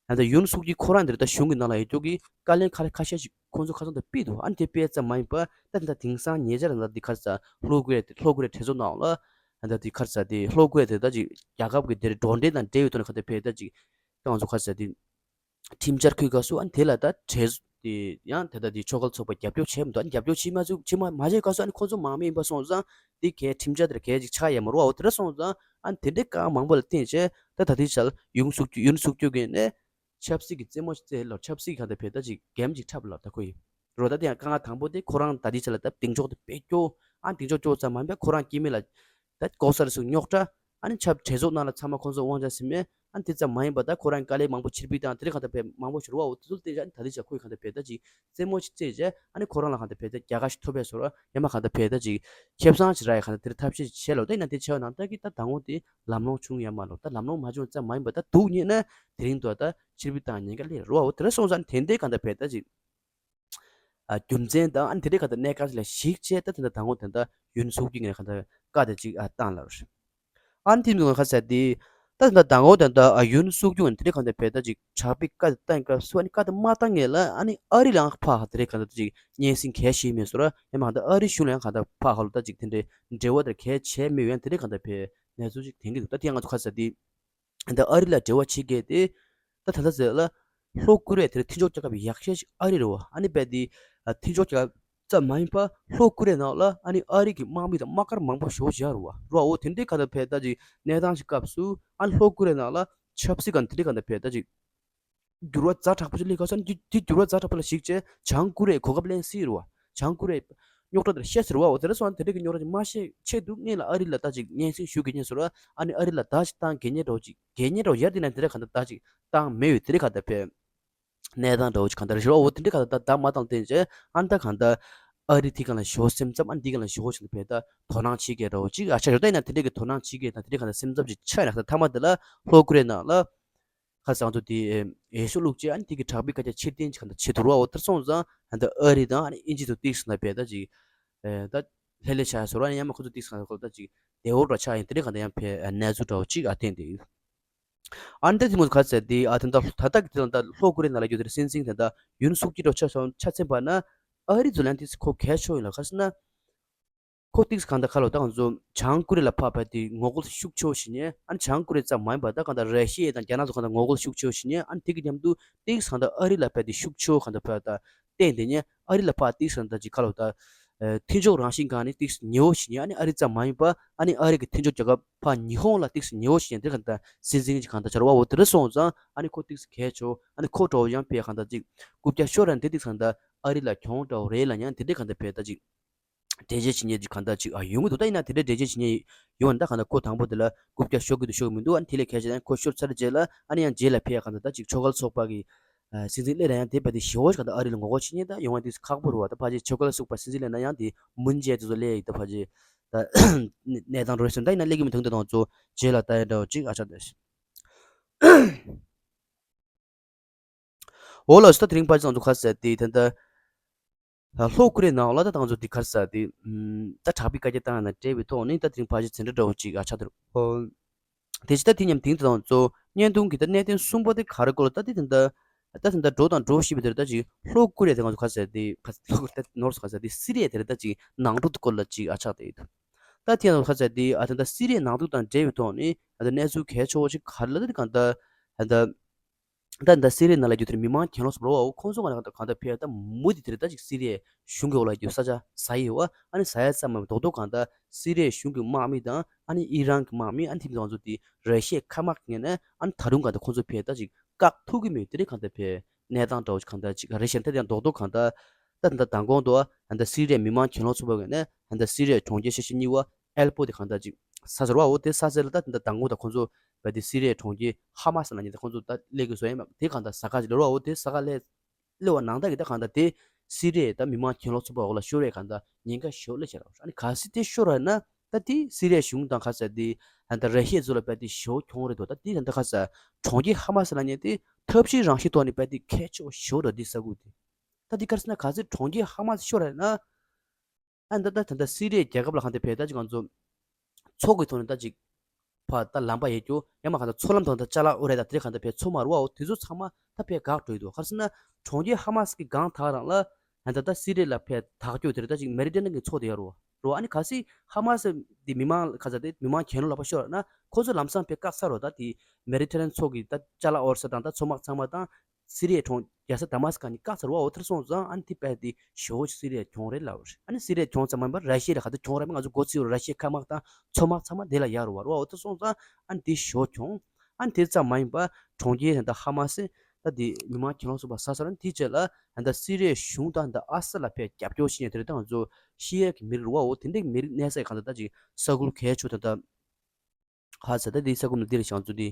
ཨ་ནི་ད་ཡུན་སུག་ཅི་ཁོ་རང་འདིར་ད་གཞུང་གི་ནང་ལ་ཡོད་རྒྱུ་གི་བཀའ་བློན་ཁ་ཁ་ཤས་ཤིག་ཁོ་ཚོ་ཁ་སང་ད་ཕུད་འདུག་ཨ་ནི་དེ་ཕུད་ཙམ་མ་ཡིན་པ་ད་ད་དེང་སང་ཉེ་ཆར་ད་འདི་ག་རེ་ཟ་ལྷོ་ཀོ་རི་ཡའི་ལྷོ་ཀོ་རི་ཡའི་གྲོས་ཚོགས་ནང་ལ་ཨ་ད་འདི་ག་རེ་ཟ་དེ་ལྷོ་ཀོ་རི་ཡ་དེ་ད་ཅིག་རྒྱལ་ཁབ་ཀྱི་དེར་འགྲོ་གྲོན་དང་འབྲེལ་ཡོད་དོན་ག་ད་ཕུད་ད་ཅིག་ད་ང་ཚོ་ག་རེ་ཟ་དེ། ཁྲིམས་འཆར་འཁོད་སྐབས་སུ་ཨ་ནི་དེ་ལ་ད་གྲོས་དེ་ཡང་དེ་ལྟ་དེ་ཆོལ་ཁ་ཚོགས་པ་རྒྱབ་སྐྱོར་བྱས་མི་འདུག་ཨ་ནི་རྒྱབ་སྐྱོར་བྱེད་མ་བཅུག་བྱེད་མ་མ་བྱས་སྐབས་སུ་ཨ་ནི་ཁོང་ཚོ་མང་མོས་ཡིན་པ་སོང་ཙང་དེ་གའི་ཁྲིམས་འཆར་དེར་གའི་ཅིག་ཆགས་ཡ་མ་རེད་བ། འོ་དེ་འདྲ་སོང་ཙང་ཨ་ནི་དེ་འདྲའི་དཀའ་ངལ་མང་པོ་ལ་བརྟེན་བྱས་ད་ད་ལྟའི་ཆར་ཡུན་སུག་ཅི་ཡུན་སུག་ཅི་གིས་ནས་ཆབ་སྲིད་ཀྱི་རྩེད་མོ་ཞིག་རྩེས་ལ་ཆབ་སྲིད་ཀྱི་ག་ད་ཕེ་ད་ཅིག་གེམ་ཅིག་འཁྲབ་ལ་ད་ཁོ་ཡིན་རོ། ད་དེ་ཡང་དཀའ་ངལ་དང་པོ་དེ་ཁོ་རང་ད་ལྟའི་ཆར་ལ་ད་གདེང་འཇོག་དེ་དཔེ་སྐྱོ་ཨ་གདེང་འཇོག་སྐྱོ་ཙམ་མ་ཡིན་པ་ཁོ་རང་སྐྱེ་དམན་ལ་ད་ལྐོག་ཟ་རུལ་སུངས་རྙོག་དྲ་ཨ་ནི་ཆབ་གྲོས་ཚོགས་ནང་ལ་ཚང་མ་ཁོང་ཚོ་དབང་ཆ་ཟིན་མེད། ཨ་ནི་དེ་ཙམ་མ་ཡིན་པ་ད་ཁོ་རང་དཀའ་ལས་མང་པོ་ཕྱིར་འབུད་བཏང་དེ་རིང་གང་ལྟར་བས་མང་པོ་ཞིག་རུ་བ་འོ་དེ་ཚོ་བལྟས་བྱས་ཨ་ནི་ད་ལྟའི་ཆར་ཁོས་གང་ལྟར་བས་ད་ཅིག་རྩེད་མོ་ཞིག་རྩེས་བྱས་ཨ་ནི་ཁོ་རང་ལ་གང་ལྟར་བས་ད་རྒྱལ་ཁ་ཞིག་ཐོབ་པའི་བཟོ་འདྲ་ཡང་མ་གང་ལྟར་བས་ད་ཅིག་ཁེ་བཟང་ཞིག་རག་ཡ་གང་ལྟར་དེར་ཐབས་ཤེས་ཤིག་བྱས་ལོ། ད་ཡིན་ན་དེ་བྱས་པ་ནང་ལྟར་གྱི་ད་ད་ངོ་དེ་ལམ་ལྷོང་བྱུང་ཡ་མ་ལོ། ད་ལམ་ལྷོང་མ་བྱུང་ཙམ་མ་ཡིན་པ་ད་སྡུག་ཉེས་ན་དེ་རིང་དུ་ད་ཕྱིར་འབུད་བཏང་ཉེན་ཁ་སླེབས་རུ་བ་འོ་དེ་འདྲ་སོང་ཙང་དེ་འདྲའི་གང་ལྟར་བས་ད་ཅིག་ཨ་རྒྱུ་མཚན་དང་ཨ་ནི་དེ་འདྲའི་ག་ད་གནད་འགག་ཅིག་ལ་གཞིགས་བྱས་ད་དེ་འདྲ་ད་ངོ་དེ་འདྲ་ཡུན་སུག་ཅི་ངས་ག་ད་བཀའ་དེ་ཅིག་ཨ་བཏང་ལབ་རེད། ཨ་ནི་དེ་ནི་ག་ཟེར་དེ་ད་དེ་འདྲ་ད་ངོ་དེ་འདྲ་ཨ་ཡུན་སུག་ཅི་ངས་དེ་འདྲའི་ག་ད་བས་ད་ཅིག་དྲག་པོའི་བཀའ་དེ་བཏང་སྐབས་སུ་ཨ་ནི་བཀའ་དེ་མ་བཏང་ངེས་ལ་ཨ་ནི་ཨ་རི་ལའང་ཕར་དེ་འདྲའི་ག་ད་ཅིག་སྙན་སེང་གལ་ཞིག་མེད་བཟོ་འདྲ་ཡང་མ་ད་ཨ་རི་གཞུང་ལ་ཡང་ག་ད་ཕར་ཧ་ལོ་ད་ཅིག་དེ་འདྲའི་འབྲེལ་བ་དེ་གལ་ཆེ་མེད་ཡང་དེ་འདྲའི་ག་ད་བས་གནས་ཚུལ་ཅིག་དེང་གི་འདུག་ད་དེ་ཡང་ང་ཚོ་ག་ཟེར་དེ། ད་ཨ་རི་ལ་འབྲེལ་བ་བྱེད་མཁན་དེ་ད་ད་ལྟ་ཟེར་ལ་ལྷོ་ཀོ་རི་ཡ་དེར་མཐུན་ཕྱོགས་རྒྱལ་ཁབ་ཡག་ཤོས་ཤིག་ཨ་རི་རེད་བ། ཨ་ནི་བས་དེ་མཐུན་ཕྱོགས་རྒྱལ་ཁབ་ཙམ་མ་ཡིན་པ་ལྷོ་ཀོ་རི་ཡ་ནང་ལ་ཨ་ནི་ཨ་རི་གི་དམག་མི་དང་དམག་སྒར་མང་པོ་ཞེ་པོ་ཅིག་ཡོད་རེད་བ། རོ་འོ་དེ་འདྲའི་ག་ད་བས་ད་ཅིག་གནས་སྟངས་ཤིག་སྐབས་སུ་ཨ་ནི་ལྷོ་ཀོ་རི་ཡ་ནང་ལ་ཆབ་སྲིད་ག་དེ་འདྲའི་ག་ད་བས་ད་ཅིག་འགྱུར་བ་ཛ་དྲག་པོ་ཞིག་སླེབས་ཁ་སང་དེ་དེ་འགྱུར་བ་ཛ་དྲག་པོ་ལ་གཞིགས་བྱས་བྱང་ཀོ་རི་ཡས་གོ་སྐབས་ལེན་སྲིད་རེད་བ། བྱང་ཀོ་རི་ཡས་རྙོག་དྲ་དེར་བཤད་ཟེར་བ་འོ་དེ་འདྲ་སོང་ན་དེ་འདྲ་གི་རྙོག་དྲ་ཅིག་མ་བཤད་ཆེད་དུ་སྔོན་ལ་ཨ་རི་ལ་ད་ཅིག་སྙན་སེང་ཞུ་དགོས་ཉེན་ཟེར་བ་ཨ་ནི་ཨ་རི་ལ་ད་ཅིག་བཏང་དགོས་ཉེན་འདྲ་བོ་ཅིག་དགོས་ཉེན་འདྲ་བོ་ཡར་དེ་ན་དེ་འདྲ་ག་འདྲ་ད་ཅིག་བཏང་མེད་ཡོད་དེ་རེད་ག་འདྲ་བས། གནས་སྟངས་འདྲ་བོ་ཅིག་གང་ལྟར་རེད་ཤག་འོ་དེ་འདྲ་གང་ལྟར་ད་མ་བཏང་བསྟན་བྱས་ཨ་ནི་ད་གང་ལྟར་ཨ་རི་དེ་གང་ལ་ཞོ་སེམས་འཚབ་ཨ་ནི་དེ་གང་ལ་ཞོ་ཆེན་པོ་ད་དོ་སྣང་བྱེད་མཁན་འདྲ་བོ་ཅིག་ཨ་ཆགས་ཡོད། ད་ཡིན་ན་དེ་འདྲ་གི་དོ་སྣང་བྱེད་མཁན་དང་དེ་འདྲ་གང་ལྟར་སེམས་འཚབ་ཅིག་ཆགས་ཡོད་ན་ད་མཐའ་མ་དེ་ལ་ལྷོ་ཀོ་རི་ཡ་ནང་ལ་ཁ་སང་དུ་དེ་འོས་ཤོག་བླུགས་རྗེས་ཨ་ནི་དེ་གི་དྲག་པོའི་སྐད་ཆ་ཕྱིར་འཐེན་ཅིག་གང་ལྟར་བྱེད་ཐུབ་རོགས་འོ་དེར་སོང་ཙང་ཨ་ནི་ཨ་རི་དང་ཨ་ནི་དབྱིན་ཇི་དང་ཏིག་སོང་ན་བས་ད་ཅིག་ད་ལྷད་ལྷད་ཆགས་ཡ་བཟོ་ར་ཡང་མ་ཁོ་ཚོ་ཏིག་སོང་ན་ཁོ་ད་ཅིག་བདེ་བོ་འདྲ་ཆགས་ཡིན་དེ་འདྲ་གང་ལྟར་ཡང་ཕེ་གནས་ཚུལ་འདྲ་བོ་ཅིག་ཨ་བསྟན་དེ་ཡོད། ཨ་ནི་ད་དེ་མོ་ག་ཟེར་དེ་ཨ་དེ་འདྲ་ད་ལྟ་གི་དེ་ད་ལྷོ་ཀོ་རི་ཡ་ནང་ལ་ཡོད་དེ་སྲིད་འཛིན་དེ་ད་ཡུན་སུག་ཅི་འདྲ་ཆ་སོང་ཆ་ཚན་པ་ན་ཨ་རི་ཚོ་ལན་ཏིག་ཁོ་གལ་ཆེ་ཡིན་ལ་ག་ཟེར་ན། ཁོ་ཏིག་གང་ལྟར་ཁ་ལོ་ད་ང་ཚོ་བྱང་ཀོ་རི་ཡ་ལ་ཕབ་པ་དེ་ངོ་རྒོལ་ཤུགས་ཆེ་བོ་ཞིག་ཉན་ཨ་ནི་བྱང་ཀོ་རི་ཡ་ཙམ་མ་ཡིན་པར་ད་གང་ལྟར་ར་ཤི་ཡ་དང་རྒྱ་ནག་ཚོ་གང་ལྟར་ངོ་རྒོལ་ཤུགས་ཆེ་བོ་ཞིག་ཉན་ཨ་ནི་དེ་གི་མཉམ་དུ་ཏིག་གང་ལྟར་ཨ་རི་ལ་ཕབ་དེ་ཤུགས་ཆེ་བོ་གང་ལྟར་ཕབ་ད་བསྟན་དེ་ཉན་ཨ་རི་ལ་ཕབ་ཏིག་གང་ལྟར་ཅིག་ཁ་ལོ་ད་མཐུན་ཕྱོགས་རང་བཞིན་སྒང་ནས་ཏིག་ཉེ་བོ་ཞིག་ཉན་ཨ་ནི་ཨ་རི་ཙམ་མ་ཡིན་པར་ཨ་ནི་ཨ་རི་གི་མཐུན་ཕྱོགས་རྒྱལ་ཁབ་ཕ་ཉི་ཧོང་ལ་ཏིག་ཉེ་བོ་ཞིག་ཉན་དེ་གང་ལྟར་སྲིད་འཛིན་གྱི་གང་ལྟར་བྱ་བ་འོ་དེ་རེད་སོང་ཙང་ཨ་ནི་ཁོ་ཏིག་གལ་ཆེ་བོ་ཨ་ནི་ཁོ་འདྲ་བོ་ཡང་ཕེ་གང་ལྟར་ཅིག་རྐུབ་བཀྱག་ཤོར་ར་དེ་ཏིག་གང་ལྟར་ཨ་རི་ལ་གྱོང་འདྲ་བོ་རེད་ལ་ཡང་དེ་འདྲའི་གང་ལྟར་ཕེ་ད་ཅིག་འགྲེལ་བརྗོད་བྱེད་མཁན་ཅིག་གང་ལྟར་ཅིག་ཨ་ཡོང་གི་འདུག་ད་ཡིན་ན་དེ་འདྲའི་འགྲེལ་བརྗོད་བྱེད་མཁན་ཡོང་ན་ད་གང་ལྟར་ཁོ་དང་པོ་དེ་ལ་རྐུབ་བཀྱག་ཤོར་གི་འདུག་ཤོར་གི་མི་འདུག་ཨ་ནི་དེ་ལས་གལ་ཆེ་ན་ཁོ་ཤོར་ཚར་རྗེས་ལ་ཨ་ནི་ཡང་རྗེས་ལ་ཕེ་ཡ་གང་ལྟར་ད་ཅིག་ཆོལ་ཁ་ཚོགས་པ་གི་ཨ་སྲིད་འཛིན་སླེབས་ན་ཡང་དེ་བ་དེ་ཞེ་བོ་ཞིག་གང་ལྟར་ཨ་རི་ལ་ངོ་རྒོལ་བྱེད་མཁན་ད་ཡོང་བ་དེ་ཁག་པོ་རེད་བ། ད་ཕལ་ཆེར་ཆོལ་ཁ་ཚོགས་པ་སྲིད་འཛིན་སླེབས་ན་ཡང་དེ་མུན་ཇེ་དེ་ཚོ་སླེབས་ཡིག་ད་ཕལ་ཆེར་ད་གནས་སྟངས་རོལ་སོང་ད་ཡིན་ན་སླེབས་ཀྱི་མི་འདུག་ད་དང་ཚོ་རྗེས་ལ་ལྟ་ཡ་འདྲ་བོ་ཅིག་ཨ་ཆགས་ད། འོ་ལགས་སོ། ད་དེ་རིང་ཕལ་ཆེར་ང་ཚོ་ག་རེ་ཟེར་དེ་ད་ལྟ་ལྷོ་ཀོ་རི་ཡའི་ནང་ལ་ད་ང་ཚོ་དེ་ག་རེ་ཟེར་དེ་ད་དྲག་པོའི་བཀའ་རྒྱ་བཏང་ཡ་ན་འབྲེལ་བའི་ཐོག་ནས་ད་དེ་རིང་ཕལ་ཆེར་དེ་འདྲ་འདྲ་བོ་ཅིག་ཨ་ཆགས་འདུག་དེ་ཕྱི་ད་དེ་མཉམ་དེང་དུ་ད་ང་ཚོ་བརྙན་ཐུང་གི་ད་གནད་དོན་གསུམ་པ་དེ་ག་རེ་སྐོར་ལ་ད་དེ་ད་ལྟ་ད་དེ་ད་འགྲོ་དང་འགྲོ་བཞིན་པའི་དེར་ད་ཅིག་ལྷོ་ཀོ་རི་ཡ་དེ་ང་ཚོ་ག་རེ་ཟེར་དེ་ག་ལྷོ་ཀོ་རི་ཡ་ད་ནོར་སོ་ག་རེ་ཟེར་དེ་སི་རི་ཡ་དེར་ད་ཅིག་ནང་འཁྲུག་དེ་སྐོར་ལ་ཅིག་ཨ་ཆགས་བསྡད་ཡོད་འདུག་ད་དེ་ང་ཚོ་ག་རེ་ཟེར་དེ་ཨ་ད་ད་སི་རི་ཡའི་ནང་འཁྲུག་དང་འབྲེལ་བའི་ཐོག་ནས་ད་གནས་ཚུལ་གལ་ཆེ་བོ་ཅིག་ག་རེ་ལ་ད་དེ་གང་ལྟར་ད་ད། ད་ལྟ་སི་རི་ཡའི་ནང་ལ་རྒྱུ་དེར་མི་མང་གྱེན་ལོག་སུ་འགྲོ་བའོ་ཁོང་ཚོ་གང་ལ་གང་ལྟར་ཕེབས་ད་མུ་མཐུད་དེར་ད་ཅིག་སི་རི་ཡའི་གཞུང་གི་འོག་ལ་རྒྱུ་ས་ཆ་ཟ་ཡི་ཡོད་བ། ཨ་ནི་ཟ་ཡ་ཙམ་མ་རྡོག་རྡོག་གང་ལྟར་སི་རི་ཡའི་གཞུང་གི་དམག་མི་དང་ཨ་ནི་ཨི་རན་གྱི་དམག་མི་ཨ་ནི་ཐིམ་ཚང་ཚོ་དེ་ར་ཤི་ཡའི་མཁའ་དམག་ངན་ནས་ཨ་ནི་ད་རུང་གང་ལྟར་ཁོང་ཚོ་ཕེབས་ད་ཅིག་བཀག་ཐུབ་ཀྱི་མེད་དེ་རིང་གང་ལྟར་ཕེབས་གནས་སྟངས་འདྲ་བོ་ཅིག་གང་ལྟར་ཅིག་རེད་ཤག་ད་དེ་ཡང་རྡོག་རྡོག་གང་ལྟར་ད་ད་ལྟ་མདང་དགོང་དུ་ཨ་ད་སི་རི་ཡའི་མི་མང་གྱེན་ལོག་ཚོགས་པ་ངན་ནས་ད་ལྟ་སི་རི་ཡའི་གྲོང་ཁྱེར་ཤ་ཤི་གཉིས་བ། ཨེལ་པོ་དེ་གང་ལྟར་ཅིག་ས་ཟེར་བའོ་དེ་ས་ཟེར་ལ་ད་དེ་འདྲ་དང་པོ་དང་ཁོང་ཚོ་བས་དེ་སི་རི་ཡའི་གྲོང་ཁྱེར་ཧ་མ་སི་ལ་ཉེ་དེ་ཁོང་ཚོ་ད་སླེབས་དགོས་བཟོ་ཡིན་མ་དེ་གང་ལྟར་ཟ་ཁ་ཅིག་ལ་རོའོ་དེ་ས་ཁ་སླེབས་སླེབས་པ་ནང་ལྟར་གྱི་ད་གང་ལྟར་དེ་སི་རི་ཡའི་ད་མི་མང་གྱེན་ལོག་ཚོགས་པ་འོག་ལ་ཤོར་བའི་གང་ལྟར་ཉེན་ཁ་ཞོག་ལས་བྱེད་རོགས་ཨ་ནི་ག་སི་དེ་ཤོར་བ་ན་ད་དེ་སི་རི་ཡའི་གཞུང་དང་ག་ས་དེ་ད་ར་ཤི་ཡ་ཚོ་ལ་བས་དེ་ཞོ་གྱོང་རེད་དོ། ད་དེ་ད་ག་ས་གྲོང་ཁྱེར་ཧ་མ་སི་ལ་ཉེ་དེ་ཐབས་ཤེས་རང་བཞིན་ཐོག་ནས་བས་དེ་ཁྱད་ཆོས་ཞོ་ར་དེ་ས་ཁུལ་དེ་ད་དེ་ག་རེ་ཟེར་ན་ག་སི་གྲོང་ཁྱེར་ཧ་མ་སི་ཤོར་བ་ན། ཨ་ད་ད་ད་ད་སི་རི་ཡའི་རྒྱལ་ཁབ་ལ་གང་ལྟར་ཕེབས་ད་ཅིག་ང་ཚོ་མཚོ་གི་ཐོག་ནས་ད་ཅིག་ཕ་ད་ལམ་པ་ཡོད་རྒྱུ་ཡང་མ་གང་ལྟར་མཚོ་ལམ་ཐོག་ད་ཅ་ལག་ཨོ་རེད་ད་དེ་གང་ལྟར་ཕེབས་མཚོ་མ་རུ་བའོ་དེ་ཚོ་ཚང་མ་ད་ཕེབས་འགག་འགྲོ་ཡི་འདུག་ག་རེ་ཟེར་ན་གྲོང་ཁྱེར་ཧ་མ་སི་གི་སྒང་ཐག་རང་ལ་ཨ་ད་ད་སི་རི་ཡ་ལ་ཕེབས་ཐག་གཅོད་དེ་རེད་ད་ཅིག་མེ་ཌི་ཊེ་རེ་ནི་ཡན་གི་མཚོ་དེ་ཡོད་རུ་རུ་ཨ་ནི་ག་སི་ཧ་མ་སི་དེ་མི་མང་ག་ས་དེ་མི་མང་གྱེན་ལོག་ལ་ཕ་ཤོར་ན་ཁོ་ཚོ་ལམ་སང་ཕེབས་བཀག་ཚར་རོ་ད་དེ་མེ་ཌི་ཊེ་རེ་ནི་ཡན་མཚོ་གི་ད་ཅ་ལག་ཨོ་རེད་ས་དང་ད་མཚོ་དམག་ཚང་མ་དང་། སི་རི་ཡའི་གྲོང་རྒྱལ་ས་དཱ་མ་སི་ཀ་ནས་བཀག་ཚར་བ་འོ་དེར་སོང་ཙང་ཨ་ནི་དེ་བས་དེ་ཞེ་བོ་ཅིག་སི་རི་ཡའི་གྱོང་རེད་ལབ་རེད། ཨ་ནི་སི་རི་ཡའི་གྱོང་ཙམ་མ་ཡིན་པར་ར་ཤི་ཡའི་ག་ཚོད་གྱོང་རེད་མ་ང་ཚོ་མགོ་ཚོས་ར་ཤི་ཡའི་མཁའ་དམག་དང་མཚོ་དམག་ཚང་མ་དེ་ལ་ཡར་རུ་བ་རུ་བ་འོ་དེར་སོང་ཙང་ཨ་ནི་དེ་ཞེ་བོ་གྱོང་། ཨ་ནི་དེ་ཙམ་མ་ཡིན་པར་གྲོང་ཁྱེར་དེ་འདྲ་ཧ་མ་སི་ད་དེ་མི་མང་གྱེན་ལོག་ཚོགས་པ་ས་ས་ར་ནི་དེ་རྗེས་ལ་ད་སི་རི་ཡའི་གཞུང་དང་ད་ཨ་ས་ལ་ཕེབས་རྒྱབ་སྐྱོར་བྱེད་མཁན་དེ་འདྲ་ད་ང་ཚོ་ཤི་ཡའི་གི་མི་རུ་བ་འོ་དེ་འདྲའི་མི་རིགས་གནས་ས་གང་ལྟར་ད་ཅིག་ས་ཁུལ་གལ་ཆེ་ད་ད་ཧ་ས་ད་དེ་ས་ཁུལ་ནང་དེ་རེད་ཤག་ང་ཚོ་དེ།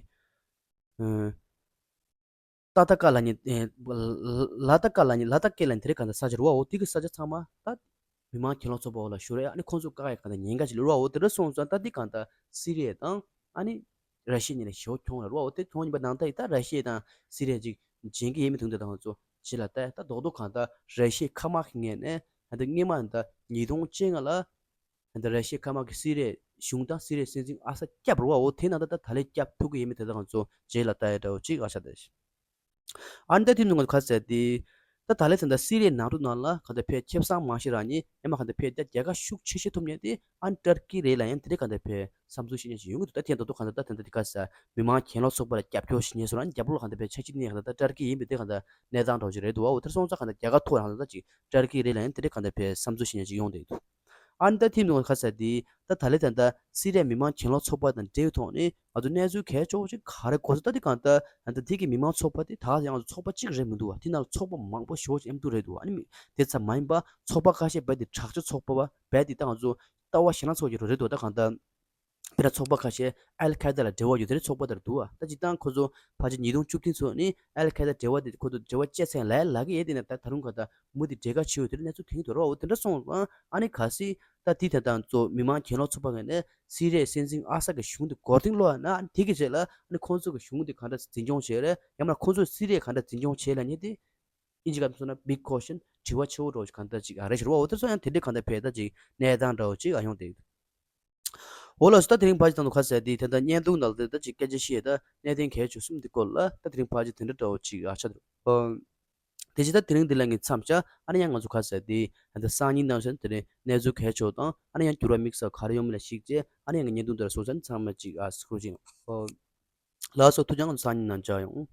ཏ་ཏ་ཀ་ལ་ཉེ་ལ་ཏ་ཀ་ལ་ཉེ་ལ་ཏ་ཀེ་ལ་ཉེ་དེ་རེད་གང་ལྟར་ས་ཆ་རུ་བ་འོ་དེ་གི་ས་ཆ་ཚང་མ་ད་མི་མང་གྱེན་ལོག་ཚོགས་པ་འོག་ལ་ཤོར་ཡ་ཨ་ནི་ཁོང་ཚོ་བཀག་ཡ་གང་ལྟར་ཉེན་ཁ་ཅིག་ལ་རུ་བ་འོ་དེ་རུ་སོང་ཙང་ད་དེ་གང་ལྟར་སི་རི་ཡ་དང་ཨ་ནི་ར་ཤི་ཡ་གཉིས་ལ་ཞེ་བོ་གྱོང་ལ་རུ་བ་འོ་དེ་གྱོང་ཡིན་པ་ནང་ལྟར་ཡིན་ད་ར་ཤི་ཡ་དང་སི་རི་ཡ་ཅིག་འཇིང་གི་ཡེ་མི་ཐུང་དེ་དང་ཚོ་ཇི་ལ་ལྟ་ཡ་ད་རྡོག་རྡོག་གང་ལྟར་ར་ཤི་ཡའི་མཁའ་དམག་གི་ངོས་ནས་ད་སྔོན་མ་ད་ཉིས་སྟོང་བཅོ་ལྔ་ལ། ད་ར་ཤི་ཡའི་མཁའ་དམག་གིས་སི་རི་ཡའི་གཞུང་དང་སི་རི་ཡའི་སྲིད་འཛིན་ཨ་ས་བསྐྱབས་རེད་བ། འོ་དེ་ནང་ད་ད་ད་ལས་བསྐྱབས་ཐུབ་ཀྱི་ཡོད་མེད་དེ་དག་ང་ཚོ་རྗེས་ལ་ལྟ་ཡ་འདྲ་བོ་ཅིག་ཨ་ཆགས་བསྡད་ཤག་ཨ་ནི་ད་དེ་ནང་ང་ཚོ་ག་ཟེར་ཏེ། ད་ད་ལས་ད་ད་སི་རི་ཡའི་ནང་འཁྲུག་ནང་ལ་ག་ད་ཕེ་ཁེ་བཟང་མང་ཤོས་རང་ཉིད་ཨེ་མ་ག་ད་ཕེ་ད་རྒྱལ་ཁ་ཤུགས་ཆེ་ཤོས་ཐོབ་མཁན་དེ་ཨ་ནི་ཏར་ཀི་རེད་ལ་ཡང་དེ་རིང་ག་ད་ཕེ་བསམ་ཚུལ་བཤད་མཁན་ཞིག་ཡོང་གི་འདུག་ད་དེ་ཡང་ད་དུང་ག་ད་ད་ད་ད་དེ་ག་ཟེར་མི་མང་གྱེན་ལོག་ཚོགས་པ་ལ་རྒྱབ་སྐྱོར་ཞིག་ཉེས་སོང་ཨ་ནི་རྒྱབ་ལོགས་ལ་ག་ད་ཕེ་ཆ་ཤས་གཉིས་ག་ད་ཏར་ཀི་ཡིན་པའི་དེ་ག་ད་གནས་སྟངས་འདྲ་བོ་ཅིག་རེད་འདུག་བ། འོ་དེར་སོང་ཙང་ག་ད་རྒྱལ་ཁ་ཐོབ་རང་ད་ད་ཅིག་ཏར་ཀི་རེད་ལ་ཡང་དེ་འདྲའི་གང་ལྟར་བས་བསམ་ཚུལ་བཤད་མཁན་ཅིག་ཡོང་བསྡད་འདུག་ཨ་ནི་ད་ཐིམ་ནང་ཁ་ཟེར་དེ་ད་ད་ལས་ད་ད་སི་རི་ཡ་མི་མང་གྱེན་ལོག་ཚོགས་པ་དང་འབྲེལ་བའི་ཐོག་ནས་ང་ཚོ་གནས་ཚུལ་གལ་ཆེ་བོ་ཅིག་ག་རེ་གོ་ཚོད་ད་དེ་གང་ལྟར་ད་ད་དེ་གི་མི་མང་ཚོགས་པ་དེ་ད་ཡང་ང་ཚོ་ཚོགས་པ་གཅིག་རེད་མི་འདུག་བ། དེ་ནང་ཚོགས་པ་མང་པོ་ཞེ་པོ་ཅིག་མཉམ་དུ་རེད་འདུག་ཨ་ནི་མི་དེ་ཙམ་མ་ཡིན་པ་ཚོགས་པ་ཁ་ཤས་རྦད་དེ་དྲག་སྤྱོད་ཚོགས་པ་བ་རྦད་དེ་ད་ང་ཚོ་ལྟ་བ་ཞེ་ན་ཚོགས་ཀྱི་རོ་རེད་འདུག་ད་གང་ལྟར། དཔེར་ན་ཚོགས་པ་ཁ་ཤས་ཨལ་ཁ་ཡེ་ད་ལ་འབྲེལ་བ་ཡོད་དེ་འདྲའི་ཚོགས་པ་དེར་འདུག་ཨ། ད་སྤྱིར་བཏང་ཁོ་ཚོ་ཕལ་ཆེར་ཉིས་སྟོང་བཅུ་བདུན་ཚོ་ནི་ཨལ་ཁ་ཡེ་ད་འབྲེལ་བ་དེ་ཁོ་ཚོ་འབྲེལ་བ་བཅད་ཚད་ལ་ལ་གི་ཡེ་དེ་ནས་ད་ད་རུང་ག་ད་མུ་མཐུད་འབྲེལ་ག་ཆེ་ཡོད་དེ་འདྲའི་གནས་ཚུལ་ཐོན་གྱི་འདུག་རོགས་འོ་དེ་འདྲ་སོང་ཙང་ཨ་ནི་གལ་སྲིད་ད་དེ་ད་ལྟ་ཚོ་མི་མང་གྱེན་ལོག་ཚོགས་པ་གི་ནས་སི་རི་ཡའི་སྲིད་འཛིན་ཨ་ས་གི་གཞུང་དེ་མགོ་རྟིང་སློག་ཡ་ན་ཨ་ནི་དེ་གི་རྗེས་ལ་ཨ་ནི་ཁོང་ཚོ་གི་གཞུང་དེ་ག་འདྲ་འཛིན་སྐྱོང་བྱེད་རེད། ཡང་མིན་ན་ཁོང་ཚོས་སི་རི་ཡ་ག་འདྲ་འཛིན་སྐྱོང་བྱེད་ལ་ཉེ་དེ། ཨིན་ཇི་སྐད་མཚོན་ན་big question དྲི་བ་ཆེ་བོ་འདྲ་བོ་ཞིག་གང་ལྟར་ཅིག་ཨ་རེད་ཤག་རོ། འོ་དེ་ཚོ་ཡང་དེ་འདྲའི་གང་ལྟར་བས་ད་ཅིག་གནས་སྟངས་འདྲ་བོ་ཅིག་ཨ་ཡོང་བསྡད་ཡོད། འོ་ལགས་སོ། ད་དེ་རིང་ཕལ་ཆེར་ད་དུང་ཁ་གསལ་དེ་ད་ལྟ་བརྙན་ཐུང་ནང་ལ་ད་ཅིག་སྐད་ཆ་བཤད་ད་གནད་དོན་གལ་ཆེ་གསུམ་དེ་སྐོར་ལ་ད་དེ་རིང་ཕལ་ཆེར་དེ་འདྲ་འདྲ་བོ་ཅིག་ཨ་ཆགས་འདུག་ཨ། དེ་བཞིན་ད་དེ་རིང་འདི་ལ་ངས་མཚམས་བཞག་ཨ་ནི་ཡང་ང་ཚོ་ཁ་གསལ་དེ་ད་ལྟ་སང་ཉིན་ནང་བཞིན་དེ་རིང་གནས་ཚུལ་གལ་ཆེ་བ་དང་ཨ་ནི་ཡང་འགྱུར་བ་དམིགས་བསལ་ག་རེ་ཡོང་མིན་ལ་གཞིགས་བྱས་ཨ་ནི་ཡང་ངས་བརྙན་ཐུང་འདི་ལ་སོང་ཙང་ཚང་མ་ཅིག་ཨ་སྐུ་རུ་ཅིག་ཨ། ལགས་སོ། ཐུགས་རྗེ་ཆེ། ང་ཚོ་སང་ཉིན་ནང་མཇལ་ཡོང་།